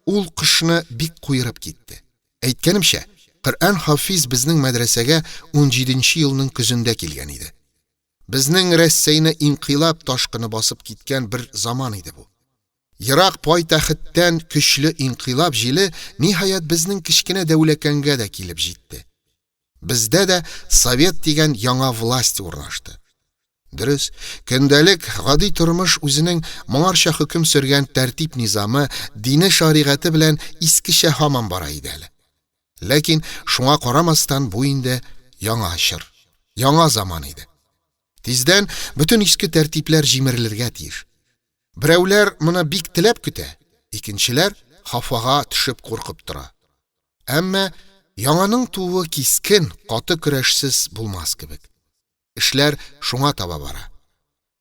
ул кышны бик куерып китте. Әйткәнемчә, Коръән хафиз безнең мәдрәсәгә унҗиденче елның көзендә килгән иде. Безнең Рәссәйне инкыйлаб ташкыны басып киткән бер заман иде бу. Ерак пайтәхеттән көчле инкыйлаб җиле, ниһаять, безнең кечкенә Дәүләкәнгә дә килеп җитте. Бездә дә совет дигән яңа власть урнашты. Дөрес, көндәлек гади тормыш үзенең моңарча хөкем сөргән тәртип-низамы, дине шаригате белән искечә һаман бара иде әле. Ләкин шуңа карамастан бу инде яңа чор, яңа заман иде. Тиздән бөтен иске тәртипләр җимерелергә тиеш. Берәүләр моны бик теләп көтә, икенчеләр хафага төшеп куркып тора. Әмма яңаның тууы кискен, каты көрәшсез булмас кебек. Эшләр шуңа таба бара.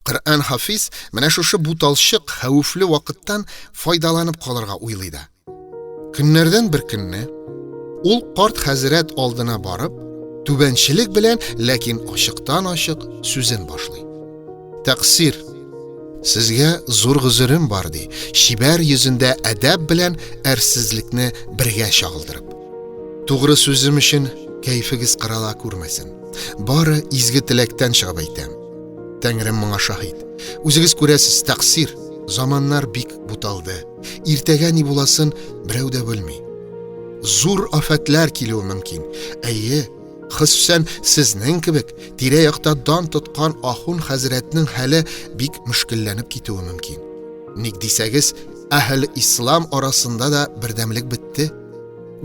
Коръән Хафиз менә шушы буталчык, хәвефле вакыттан файдаланып калырга уйлый да. Көннәрдән бер көнне ул карт хәзрәт алдына барып, түбәнчелек белән, ләкин ачыктан-ачык сүзен башлый. Тәкъсир, сезгә зур гозерем бар, ди, чибәр йөзендә әдәп белән әрсезлекне бергә чагылдырып. Тугры сүзем өчен кәефегез кырыла күрмәсен. Бары изге теләктән чыгып әйтәм. Тәңрем моңа шаһит. Үзегез күрәсез, тәкъсир, заманнар бик буталды. Иртәгә ни буласын берәү дә белми. Зур афәтләр килүе мөмкин. Әйе, хөсүсән сезнең кебек тирә-якта дан тоткан ахун хәзрәтнең хәле бик мөшкелләнеп китүе мөмкин. Ник дисәгез, әһел ислам арасында да бердәмлек бетте.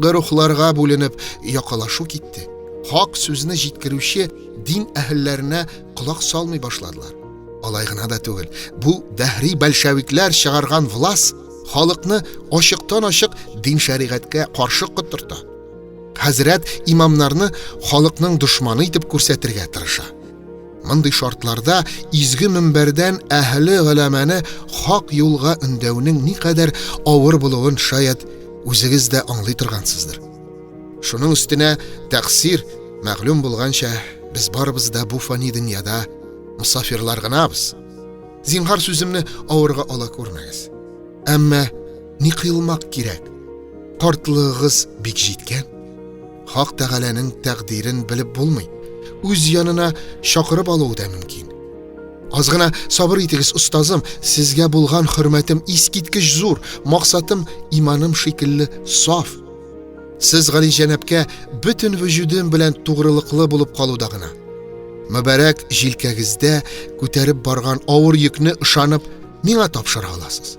Гөрухларга бүленеп, якалашу китте. Хак сүзне җиткерүче дин әһелләренә колак салмый башладылар. Алай гына да түгел, бу дәһри большевиклар чыгарган влас халыкны ачыктан-ачык дин шәригатькә каршы котырта. Хәзрәт имамнарны халыкның дошманы итеп күрсәтергә тырыша. Мондый шартларда изге мөнбәрдән әһле голәмәне хак юлга өндәүнең никадәр авыр булуын шаять үзегез дә аңлый торгансыздыр. Шуның өстенә тәкъсир, мәгълүм булганча, без барыбыз да бу фани дөньяда мосафирлар гынабыз. Зинһар сүземне авырга ала күрмәгез. Әмма ни кыйлмак кирәк? Картлыгыгыз бик җиткән. Хак Тәгаләнең тәкъдирен белеп булмый. Үз янына чакырып алуы да мөмкин. Аз гына сабыр итегез, остазым, сезгә булган хөрмәтем искиткеч зур, максатым иманым шикелле саф. Сез галиҗәнәпкә бөтен вөҗүдем белән тугрылыклы булып калуда гына. Мөбарәк җилкәгездә күтәреп барган авыр йөкне ышанып миңа тапшыра аласыз.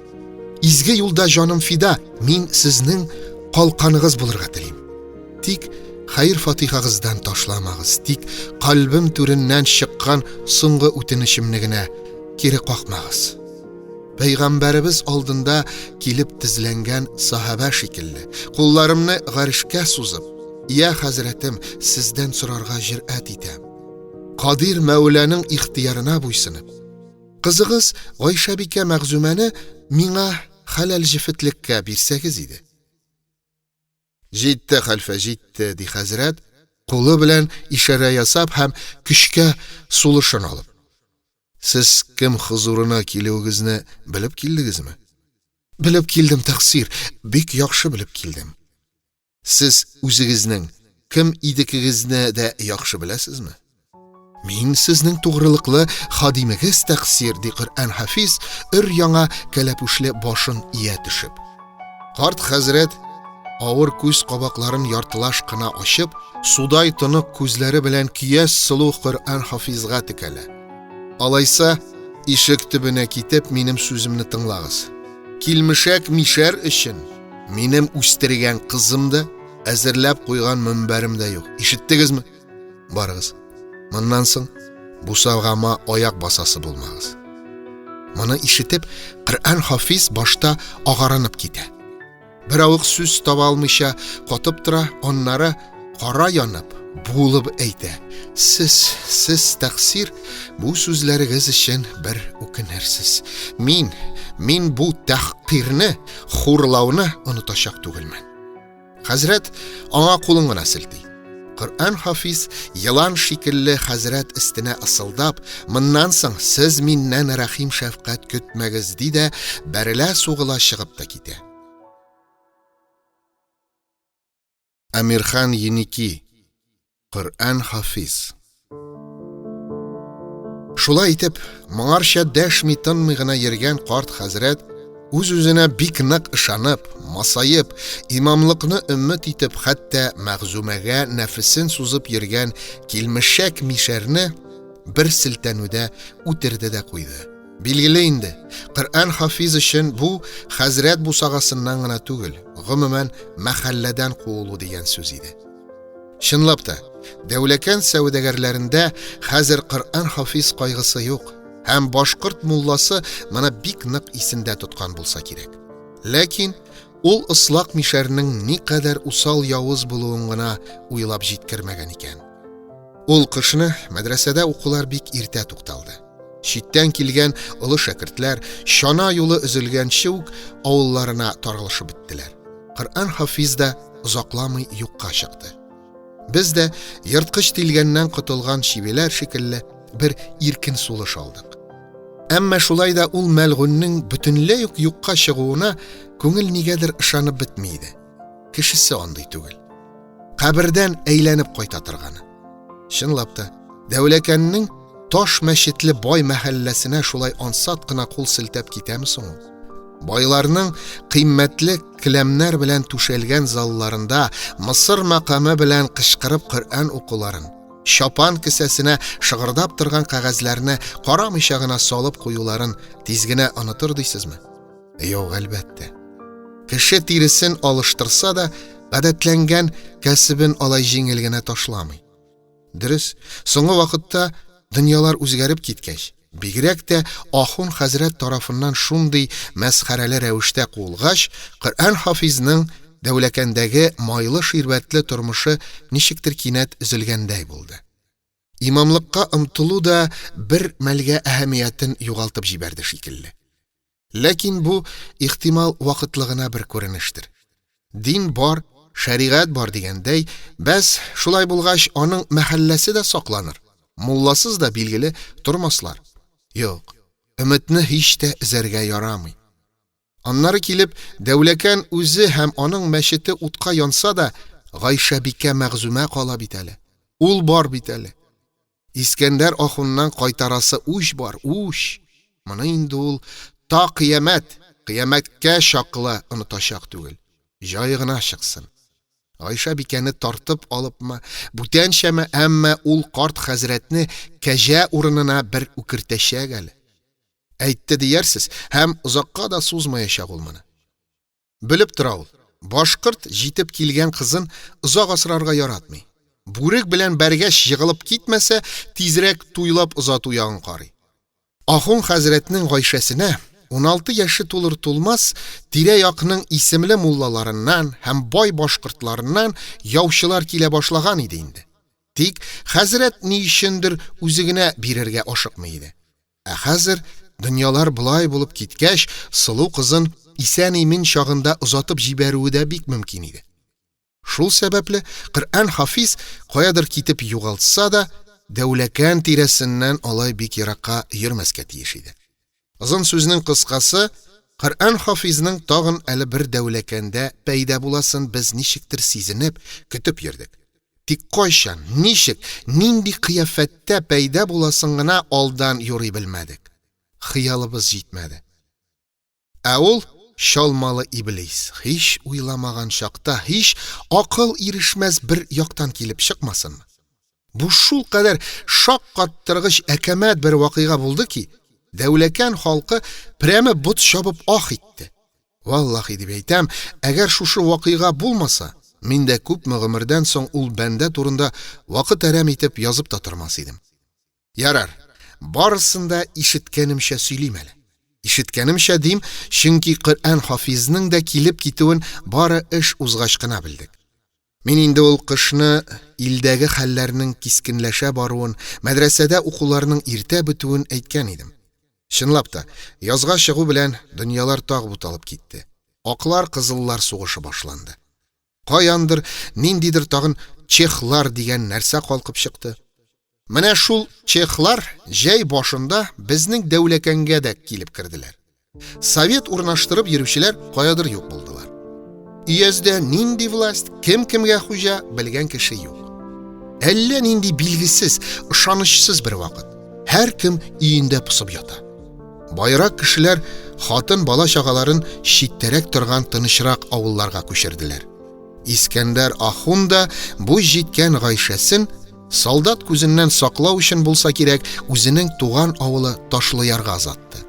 Изге юлда җаным фида, мин сезнең калканыгыз булырга телим. Тик хәер-фатихагыздан ташламагыз, тик кальбем түреннән чыккан соңгы үтенечемне генә кире какмагыз. Пәйгамбәребез алдында килеп тезләнгән сахабә шикелле, кулларымны гарешкә сузып, "Я хәзрәтем, сездән сорарга җөрьәт итәм. Кадир Мәүләнең ихтыярына буйсынып, кызыгыз Гайшәбикә Мәгъзүмәне миңа хәләл җефетлеккә бирсәгез иде." Җитте, хәлфә, җитте, ди хәзрәт, кулы белән ишарә ясап һәм көчкә сулышын алып. Сез кем хозурына килүегезне белеп килдегезме? Белеп килдем, тәкъсир, бик яхшы белеп килдем. Сез үзегезнең кем идекегезне дә яхшы беләсезме? Мин сезнең тугрылыклы хадимегез, тәкъсир, ди Коръән хафиз, өр-яңа кәләпүшле башын ия төшеп. Карт хәзрәт авыр күз кабакларын яртылаш кына ачып, судай тонык күзләре белән көяз сылу Коръән хафизга текәлә. Алайса, ишек төбенә китеп, минем сүземне тыңлагыз. Килмешәк мишәр өчен минем үстергән кызым да, әзерләп куйган мөнбәрем дә юк. Ишеттегезме? Барыгыз. Моннан соң бусагама аяк басасы булмагыз. Моны ишетеп, Коръән хафиз башта агарынып китә. Беравык сүз таба алмыйча катып тора, аннары кара янып, буылып әйтә. Сез, сез тәкъсир, бу сүзләрегез өчен бер үкенерсез. Мин, мин бу тәхкирне, хурлауны онытачак түгелмен. Хәзрәт аңа кулын гына селти. Коръән хафиз елан шикелле хәзрәт өстенә ысылдап, моннан соң сез миннән рәхим шәфкать көтмәгез, ди дә бәрелә-сугыла чыгып та китә. Әмирхан Еники Коръән хафиз. Шулай итеп, моңарча дәшми-тынмый гына йөргән карт хәзрәт үз-үзенә бик нык ышанып, масаеп, имамлыкны өмет итеп, хәтта Мәгъзүмәгә нәфесен сузып йөргән килмешәк мишәрне бер селтәнүдә үтерде дә куйды. Билгеле инде, Коръән хафиз өчен бу хәзрәт бусагасыннан гына түгел, гомумән, мәхәлләдән куылу дигән сүз иде. Чынлап та, Дәүләкән сәүдәгәрләрендә хәзер Коръән хафиз кайгысы юк, һәм башкорт мулласы моны бик нык исендә тоткан булса кирәк. Ләкин ул ыслак мишәрнең никадәр усал явыз булуын гына уйлап җиткермәгән икән. Ул кышны мәдрәсәдә укулар бик иртә тукталды. Читтән килгән олы шәкертләр чана юлы өзелгәнче үк авылларына таралышып беттеләр. Коръән хафиз да озакламый юкка чыкты. Без дә ерткыч тилгәннән котылган чибиләр шикелле бер иркен сулыш алдык. Әмма шулай да ул мәлгуньнең бөтенләй үк юкка чыгуына күңел нигәдер ышанып бетми иде. Кешесе андый түгел. Кабердән әйләнеп кайта торганы. Чынлап та, Дәүләкәннең таш мәчетле бай мәхәлләсенә шулай ансат кына кул селтәп китәме соң ул? Байларның кыйммәтле келәмнәр белән түшәлгән залларында Мысыр мәкаме белән кычкырып Коръән укуларын, чапан кесәсенә шыгырдап торган кәгазьләрне карамыйча гына салып куюларын тиз генә онытыр дисезме? Юк, әлбәттә. Кеше тиресен алыштырса да, гадәтләнгән кәсебен алай җиңел генә ташламый. Дөрес, соңгы вакытта дөньялар үзгәреп киткәч, бигрәк тә ахун хәзрәт тарафыннан шундый мәсхәрәле рәвештә куылгач, Коръән хафизның Дәүләкәндәге майлы-ширбәтле тормышы ничектер кинәт өзелгәндәй булды. Имамлыкка омтылу да бер мәлгә әһәмиятен югалтып җибәрде шикелле. Ләкин бу, ихтимал, вакытлы гына бер күренештер. Дин бар, шәригать бар дигәндәй, бәс, шулай булгач, аның мәхәлләсе дә сакланыр, мулласыз да, билгеле, тормаслар. Юк, өметне һич тә өзәргә ярамый. Аннары килеп, Дәүләкән үзе һәм аның мәчете утка янса да, Гайшәбикә Мәгъзүмә кала бит әле. Ул бар бит әле. Искәндәр ахуннан кайтарасы үч бар, үч! Моны инде ул та кыямәт, кыямәткә чаклы онытачак түгел. Җае гына чыксын. Гайшә бикәне тартып алыпмы, бүтәнчәме, әмма ул карт хәзрәтне кәҗә урынына бер үкертәчәк әле. Әйтте диярсез, һәм озакка да сузмаячак ул моны. Белеп тора ул, башкорт җитеп килгән кызын озак асрарга яратмый. Бүрек белән бәргәч егылып китмәсә, тизрәк туйлап озату ягын карый. Ахун хәзрәтнең Гайшәсенә 16 яше тулыр-тулмас тирә-якның исемле муллаларыннан һәм бай башкортларыннан яучылар килә башлаган иде инде. Тик хәзрәт ни өчендер үзе генә бирергә ашыкмый иде. Ә хәзер дөньялар болай булып киткәч, сылу кызын исән-имин чагында озатып җибәрүе дә бик мөмкин иде. Шул сәбәпле Коръән Хафиз каядыр китеп югалтса да, Дәүләкән тирәсеннән алай бик еракка йөрмәскә тиеш иде. Озын сүзнең кыскасы, Коръән Хафизның тагын әле бер Дәүләкәндә пәйда буласын без ничектер сизенеп, көтеп йөрдек. Тик кайчан, ничек, нинди кыяфәттә пәйда буласын гына алдан юрый белмәдек. Хыялыбыз җитмәде. Ә ул, чалмалы иблис, һич уйламаган чакта, һич акыл ирешмәс бер яктан килеп чыкмасынмы? Бу шулкадәр шаккаттыргыч әкәмәт бер вакыйга булды ки, Дәүләкән халкы прәме бот чабып ах итте. Валлахи дип әйтәм, әгәр шушы вакыйга булмаса, мин дә күпме гомердән соң ул бәндә турында вакыт әрәм итеп язып та тормас идем. Ярар, барысын да ишеткәнемчә сөйлим әле. Ишеткәнемчә дим, чөнки Коръән хафизның да килеп китүен бары эш узгач кына белдек. Мин инде ул кышны илдәге хәлләрнең кискенләшә баруын, мәдрәсәдә укуларның иртә бетүен әйткән идем. Чынлап та, язга чыгу белән дөньялар тагы буталып китте. Аклар-кызыллар сугышы башланды. Каяндыр ниндидер тагын чехлар дигән нәрсә калкып чыкты. Менә шул чехлар җәй башында безнең Дәүләкәнгә дә килеп керделәр. Совет урнаштырып йөрүчеләр каядыр юк булдылар. Өяздә нинди власть, кем кемгә хуҗа, белгән кеше юк. Әллә нинди билгесез, ышанычсыз бер вакыт. Һәркем өендә посып ята. Байрак кешеләр хатын бала-чагаларын читтәрәк торган тынычрак авылларга күчерделәр. Искәндәр ахун да буй җиткән Гайшәсен солдат күзеннән саклау өчен булса кирәк, үзенең туган авылы Ташлыярга озатты.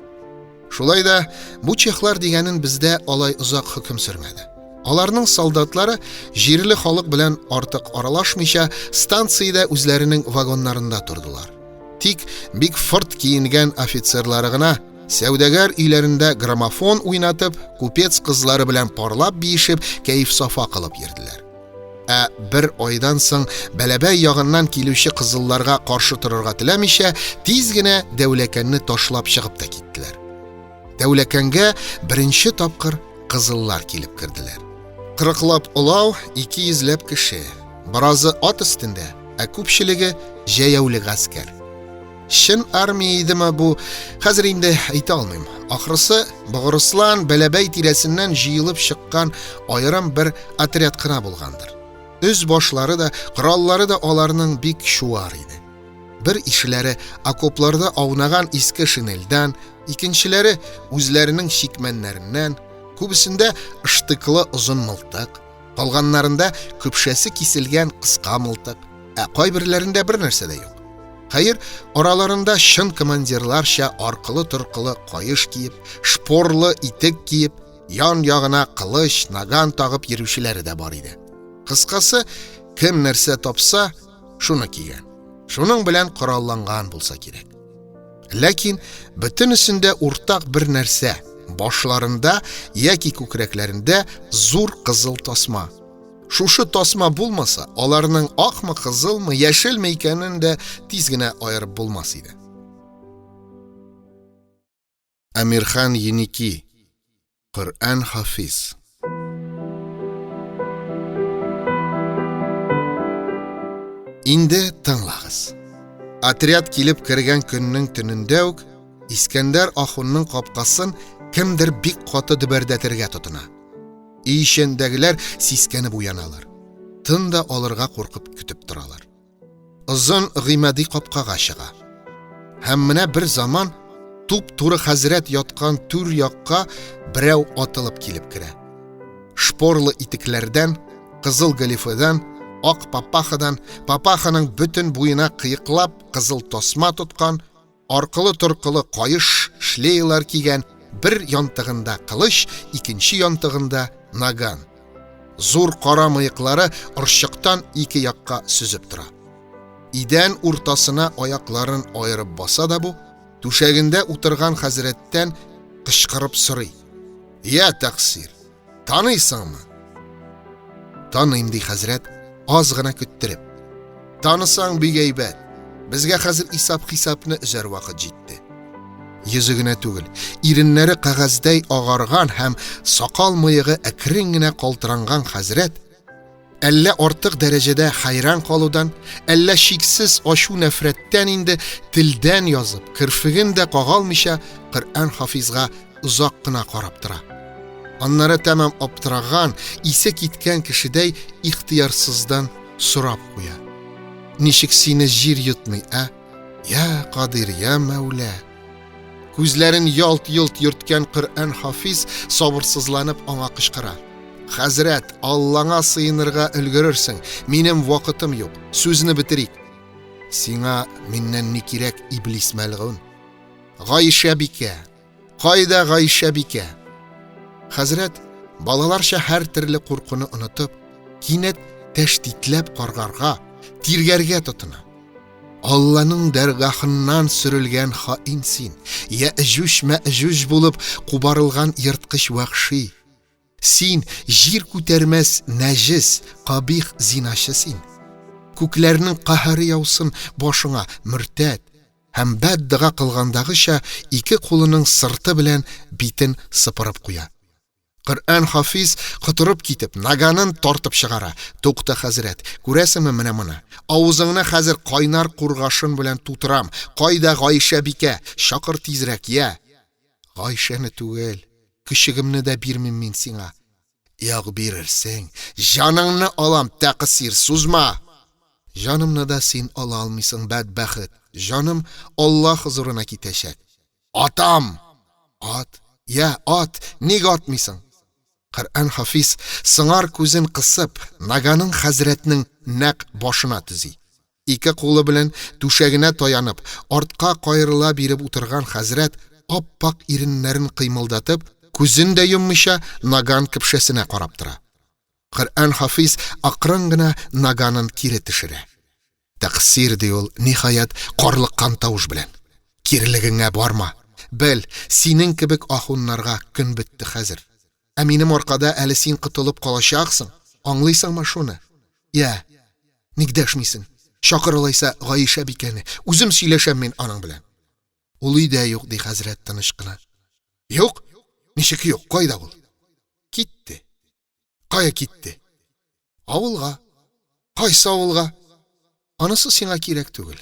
Шулай да бу чехлар дигәнен бездә алай озак хөкем сөрмәде. Аларның солдатлары җирле халык белән артык аралашмыйча станциядә үзләренең вагоннарында тордылар. Тик бик фырт киенгән офицерлары гына сәүдәгәр өйләрендә граммофон уйнатып, купец кызлары белән парлап биешеп, кәеф-сафа кылып йөрделәр. Ә бер айдан соң Бәләбәй ягыннан килүче кызылларга каршы торырга теләмичә, тиз генә Дәүләкәнне ташлап чыгып та киттеләр. Дәүләкәнгә беренче тапкыр кызыллар килеп керделәр. Кырыклап олау, ике йөзләп кеше. Беразы ат өстендә, ә күпчелеге җәяүле гаскәр. Чын армия идеме бу, хәзер инде әйтә алмыйм. Ахрысы, Богырыслан, Бәләбәй тирәсеннән җыелып чыккан аерым бер отряд кына булгандыр. Өз башлары да, кораллары да аларның бик чуар иде. Бер ишеләре окопларда аунаган иске шинельдән, икенчеләре үзләренең чикмәннәреннән, күбесендә штыклы озын мылтык, калганнарында көпшәсе киселгән кыска мылтык, ә кайберләрендә бер нәрсә дә юк. Хәер, араларында чын командирларча аркылы-торкылы каеш киеп, шпорлы итек киеп, ян-ягына кылыч, наган тагып йөрүчеләре дә бар иде. Кыскасы, кем нәрсә тапса, шуны кигән. Шуның белән коралланган булса кирәк. Ләкин бөтенесендә уртак бер нәрсә, башларында яки күкрәкләрендә зур кызыл тасма. Шушы тасма булмаса, аларның акмы, кызылмы, яшелме икәнен дә тиз генә аерып булмас иде. Әмирхан Еники, Коръән Хафиз. Инде тыңлагыз. Отряд килеп кергән көннең төнендә үк Искәндәр ахунның капкасын кемдер бик каты дөбәрдәтергә тотына. Өй эчендәгеләр сискәнеп уяналар. Тын да алырга куркып көтеп торалар. Озын Гыймади капкага чыга. Һәм менә бер заман туп-туры хәзрәт яткан түр якка берәү атылып килеп керә. Шпорлы итекләрдән, Кызыл галифедан, ак папахадан, папаханың бөтен буена кыеклап кызыл тасма тоткан, аркылы-торкылы каеш шлеялар кигән, бер янтыгында кылыч, икенче янтыгында наган. Зур кара мыеклары орчыктан ике якка сөзеп тора. Идән уртасына аякларын аерып баса да бу, түшәгендә утырган хәзрәттән кычкырып сорый. Я, тәкъсир, таныйсыңмы? Таныйм, ди хәзрәт, аз гына көттереп. Танысаң бик әйбәт. Безгә хәзер исап-хисапны өзәр вакыт җитте. Йөзе генә түгел, иреннәре кәгазьдәй агарган һәм сакал-мыегы әкрен генә калтыранган хәзрәт Әллә артык дәрәҗәдә хәйран калудан, әллә чиксез ачу-нәфрәттән инде телдән язып, керфеген дә кагалмыйча Коръән хафизга озак кына карап тора. Аннары тәмам аптыраган, исе киткән кешедәй ихтыярсыздан сорап куя. Ничек сине җир йотмый, ә? Я Кадир, я Мәүлә! Күзләрен ялт-йолт йөрткән Коръән хафиз сабырсызланып аңа кычкыра. Хәзрәт, Аллаңа сыенырга өлгерерсең, минем вакытым юк, сүзне бетерик. Сиңа миннән ни кирәк, иблис мәлгун? Гайшә бикә! Кайда Гайшә бикә? Хәзрәт, балаларча һәр төрле куркуны онытып, кинәт тәштитләп каргарга, тиргәргә тотына. Алланың дәргахыннан сөрелгән хаин син, яэҗүҗ-мәэҗүҗ булып кубарылган ерткыч вәхши. Син җир күтәрмәс нәҗес, кабих зиначы син. Күкләрнең каһәре яусын башыңа, мөртәт! Һәм бәддога кылгандагыча ике кулының сырты белән битен сыпырып куя. Коръән хафиз, котырып китеп, наганын тартып чыгара. Тукта, хәзрәт, күрәсеңме менә моны? Авызыңны хәзер кайнар кургашын белән тутырам. Кайда Гайшә бикә? Чакыр тизрәк, йә! Гайшәне түгел, көчегемне дә бирмим мин сиңа. Юк, бирерсең. Җаныңны алам, тәкъсир, сузма! Җанымны да син ала алмыйсың, бәдбәхет. Җаным Алла хозурына китәчәк. Атам! Ат! Я, ат! Ник атмыйсың? Коръән хафиз, сыңар күзен кысып, наганын хәзрәтнең нәкъ башына төзи. Ике кулы белән түшәгенә таянып, артка каерыла биреп утырган хәзрәт, ап-ак иреннәрен кыймылдатып, күзен дә йоммыйча, наган көпшәсенә карап тора. Коръән хафиз акрын гына наганын кире төшерә. Тәкъсир, ди ул, ниһаять, карлыккан тавыш белән. Кирелегеңә барма. Бел, синең кебек ахуннарга көн бетте хәзер. Ә минем аркада әле син котылып калачаксың. Аңлыйсыңмы шуны? Я, ник дәшмисең? Чакыр алайса Гаишә бикәне. Үзем сөйләшәм мин аның белән. Ул өйдә юк, ди хәзрәт тыныч кына. Юк? Ничек юк? Кайда ул? Китте. Кая китте? Авылга. Кайсы авылга? Анысы сиңа кирәк түгел.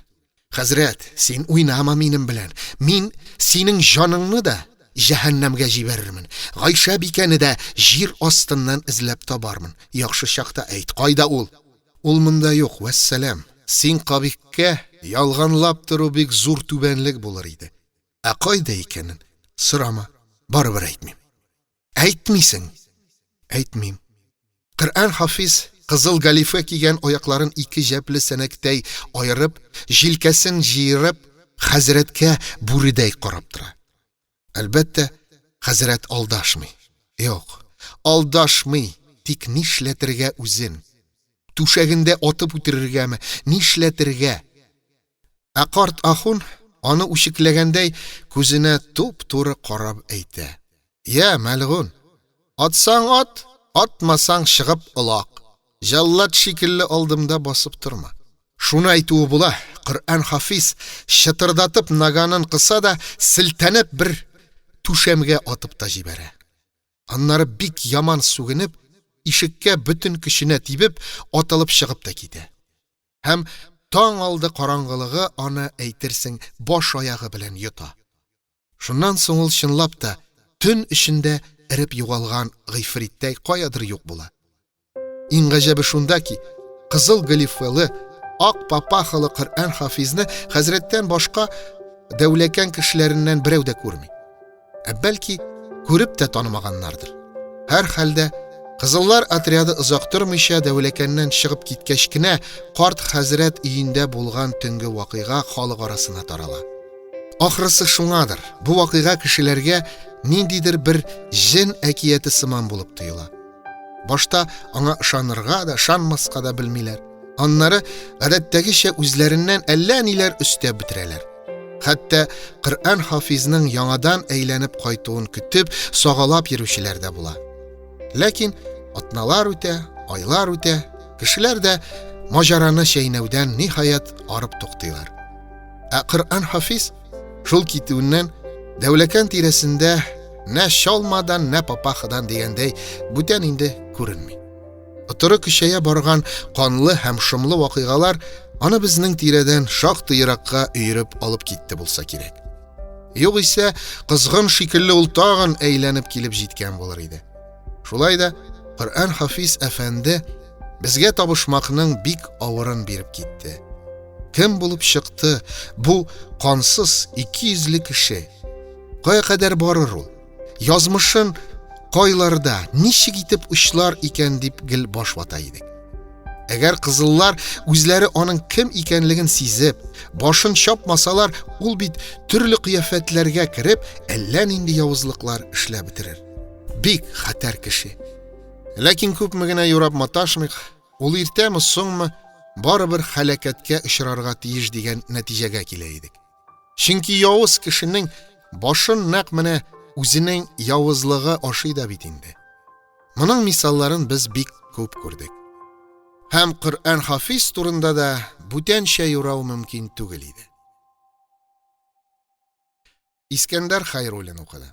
Хәзрәт, син уйнама минем белән. Мин синең җаныңны да җәһәннәмгә җибәрермен. Гайшә бикәне дә җир астыннан эзләп табармын. Яхшы чакта әйт, кайда ул? Ул монда юк, вәссәлам. Син кабихкә ялганлап тору бик зур түбәнлек булыр иде. Ә кайда икәнен сорама, барыбер әйтмим. Әйтмисең? Әйтмим. Коръән хафиз кызыл галифе кигән аякларын ике җәпле сәнәктәй аерып, җилкәсен җыерып, хәзрәткә бүредәй карап тора. Әлбәттә, хәзрәт алдашмый. Юк, алдашмый, тик нишләтергә үзен? Түшәгендә атып үтерергәме, нишләтергә? Ә карт ахун, аны үчекләгәндәй, күзенә туп-туры карап әйтә. Я, мәлгун, атсаң ат, атмасаң чыгып олак. Җәллад шикелле алдымда басып торма. Шуны әйтүе була, Коръән хафиз чытырдатып наганын кыса да, селтәнеп бер түшәмгә атып та җибәрә. Аннары бик яман сүгенеп, ишеккә бөтен көченә тибеп, атылып чыгып та китә. Һәм таң алды караңгылыгы аны, әйтерсең, баш-аягы белән йота. Шуннан соң ул чынлап та төн эчендә эреп югалган гыйфриттәй каядыр юк була. Иң гаҗәбе шунда ки, кызыл галифелы, ак папахалы Коръән хафизны хәзрәттән башка Дәүләкән кешеләреннән берәү дә күрми. Ә бәлки, күреп тә танымаганнардыр. Һәрхәлдә, Кызыллар отряды озак тормыйча Дәүләкәннән чыгып киткәч кенә, карт хәзрәт өендә булган төнге вакыйга халык арасына тарала. Ахрысы шуңадыр, бу вакыйга кешеләргә ниндидер бер җен әкияте сыман булып тоела. Башта аңа ышанырга да, ышанмаска да белмиләр. Аннары гадәттәгечә үзләреннән әллә ниләр өстәп бетерәләр. Хәтта Коръән хафизның яңадан әйләнеп кайтуын көтеп, сагалап йөрүчеләр дә була. Ләкин атналар үтә, айлар үтә, кешеләр дә маҗараны чәйнәүдән ниһаять арып туктыйлар. Ә Коръән хафиз шул китүеннән Дәүләкән тирәсендә нә чалмадан, нә папахадан дигәндәй бүтән инде күренми. Отыры көчәя барган канлы һәм шомлы вакыйгалар аны безнең тирәдән шактый еракка өереп алып китте булса кирәк. Югыйсә, кызгын шикелле ул тагын әйләнеп килеп җиткән булыр иде. Шулай да Коръән Хафиз әфәнде безгә табышмакның бик авырын биреп китте. Кем булып чыкты бу кансыз икейөзле кеше? Кая кадәр барыр ул? Язмышын кайларда, ничек итеп очлар икән дип гел баш вата идек. Әгәр кызыллар үзләре аның кем икәнлеген сизеп, башын чапмасалар, ул бит төрле кыяфәтләргә кереп, әллә нинди явызлыклар эшләп бетерер. Бик хәтәр кеше. Ләкин күпме генә юрап маташмыйк, ул иртәме, соңмы, барыбер һәлакәткә очрарга тиеш дигән нәтиҗәгә килә идек. Чөнки явыз кешенең башын нәкъ менә үзенең явызлыгы ашый да бит инде. Моның мисалларын без бик күп күрдек. Һәм Коръән Хафиз турында да бүтәнчә юрау мөмкин түгел иде. Искәндәр Хәйруллин укыды.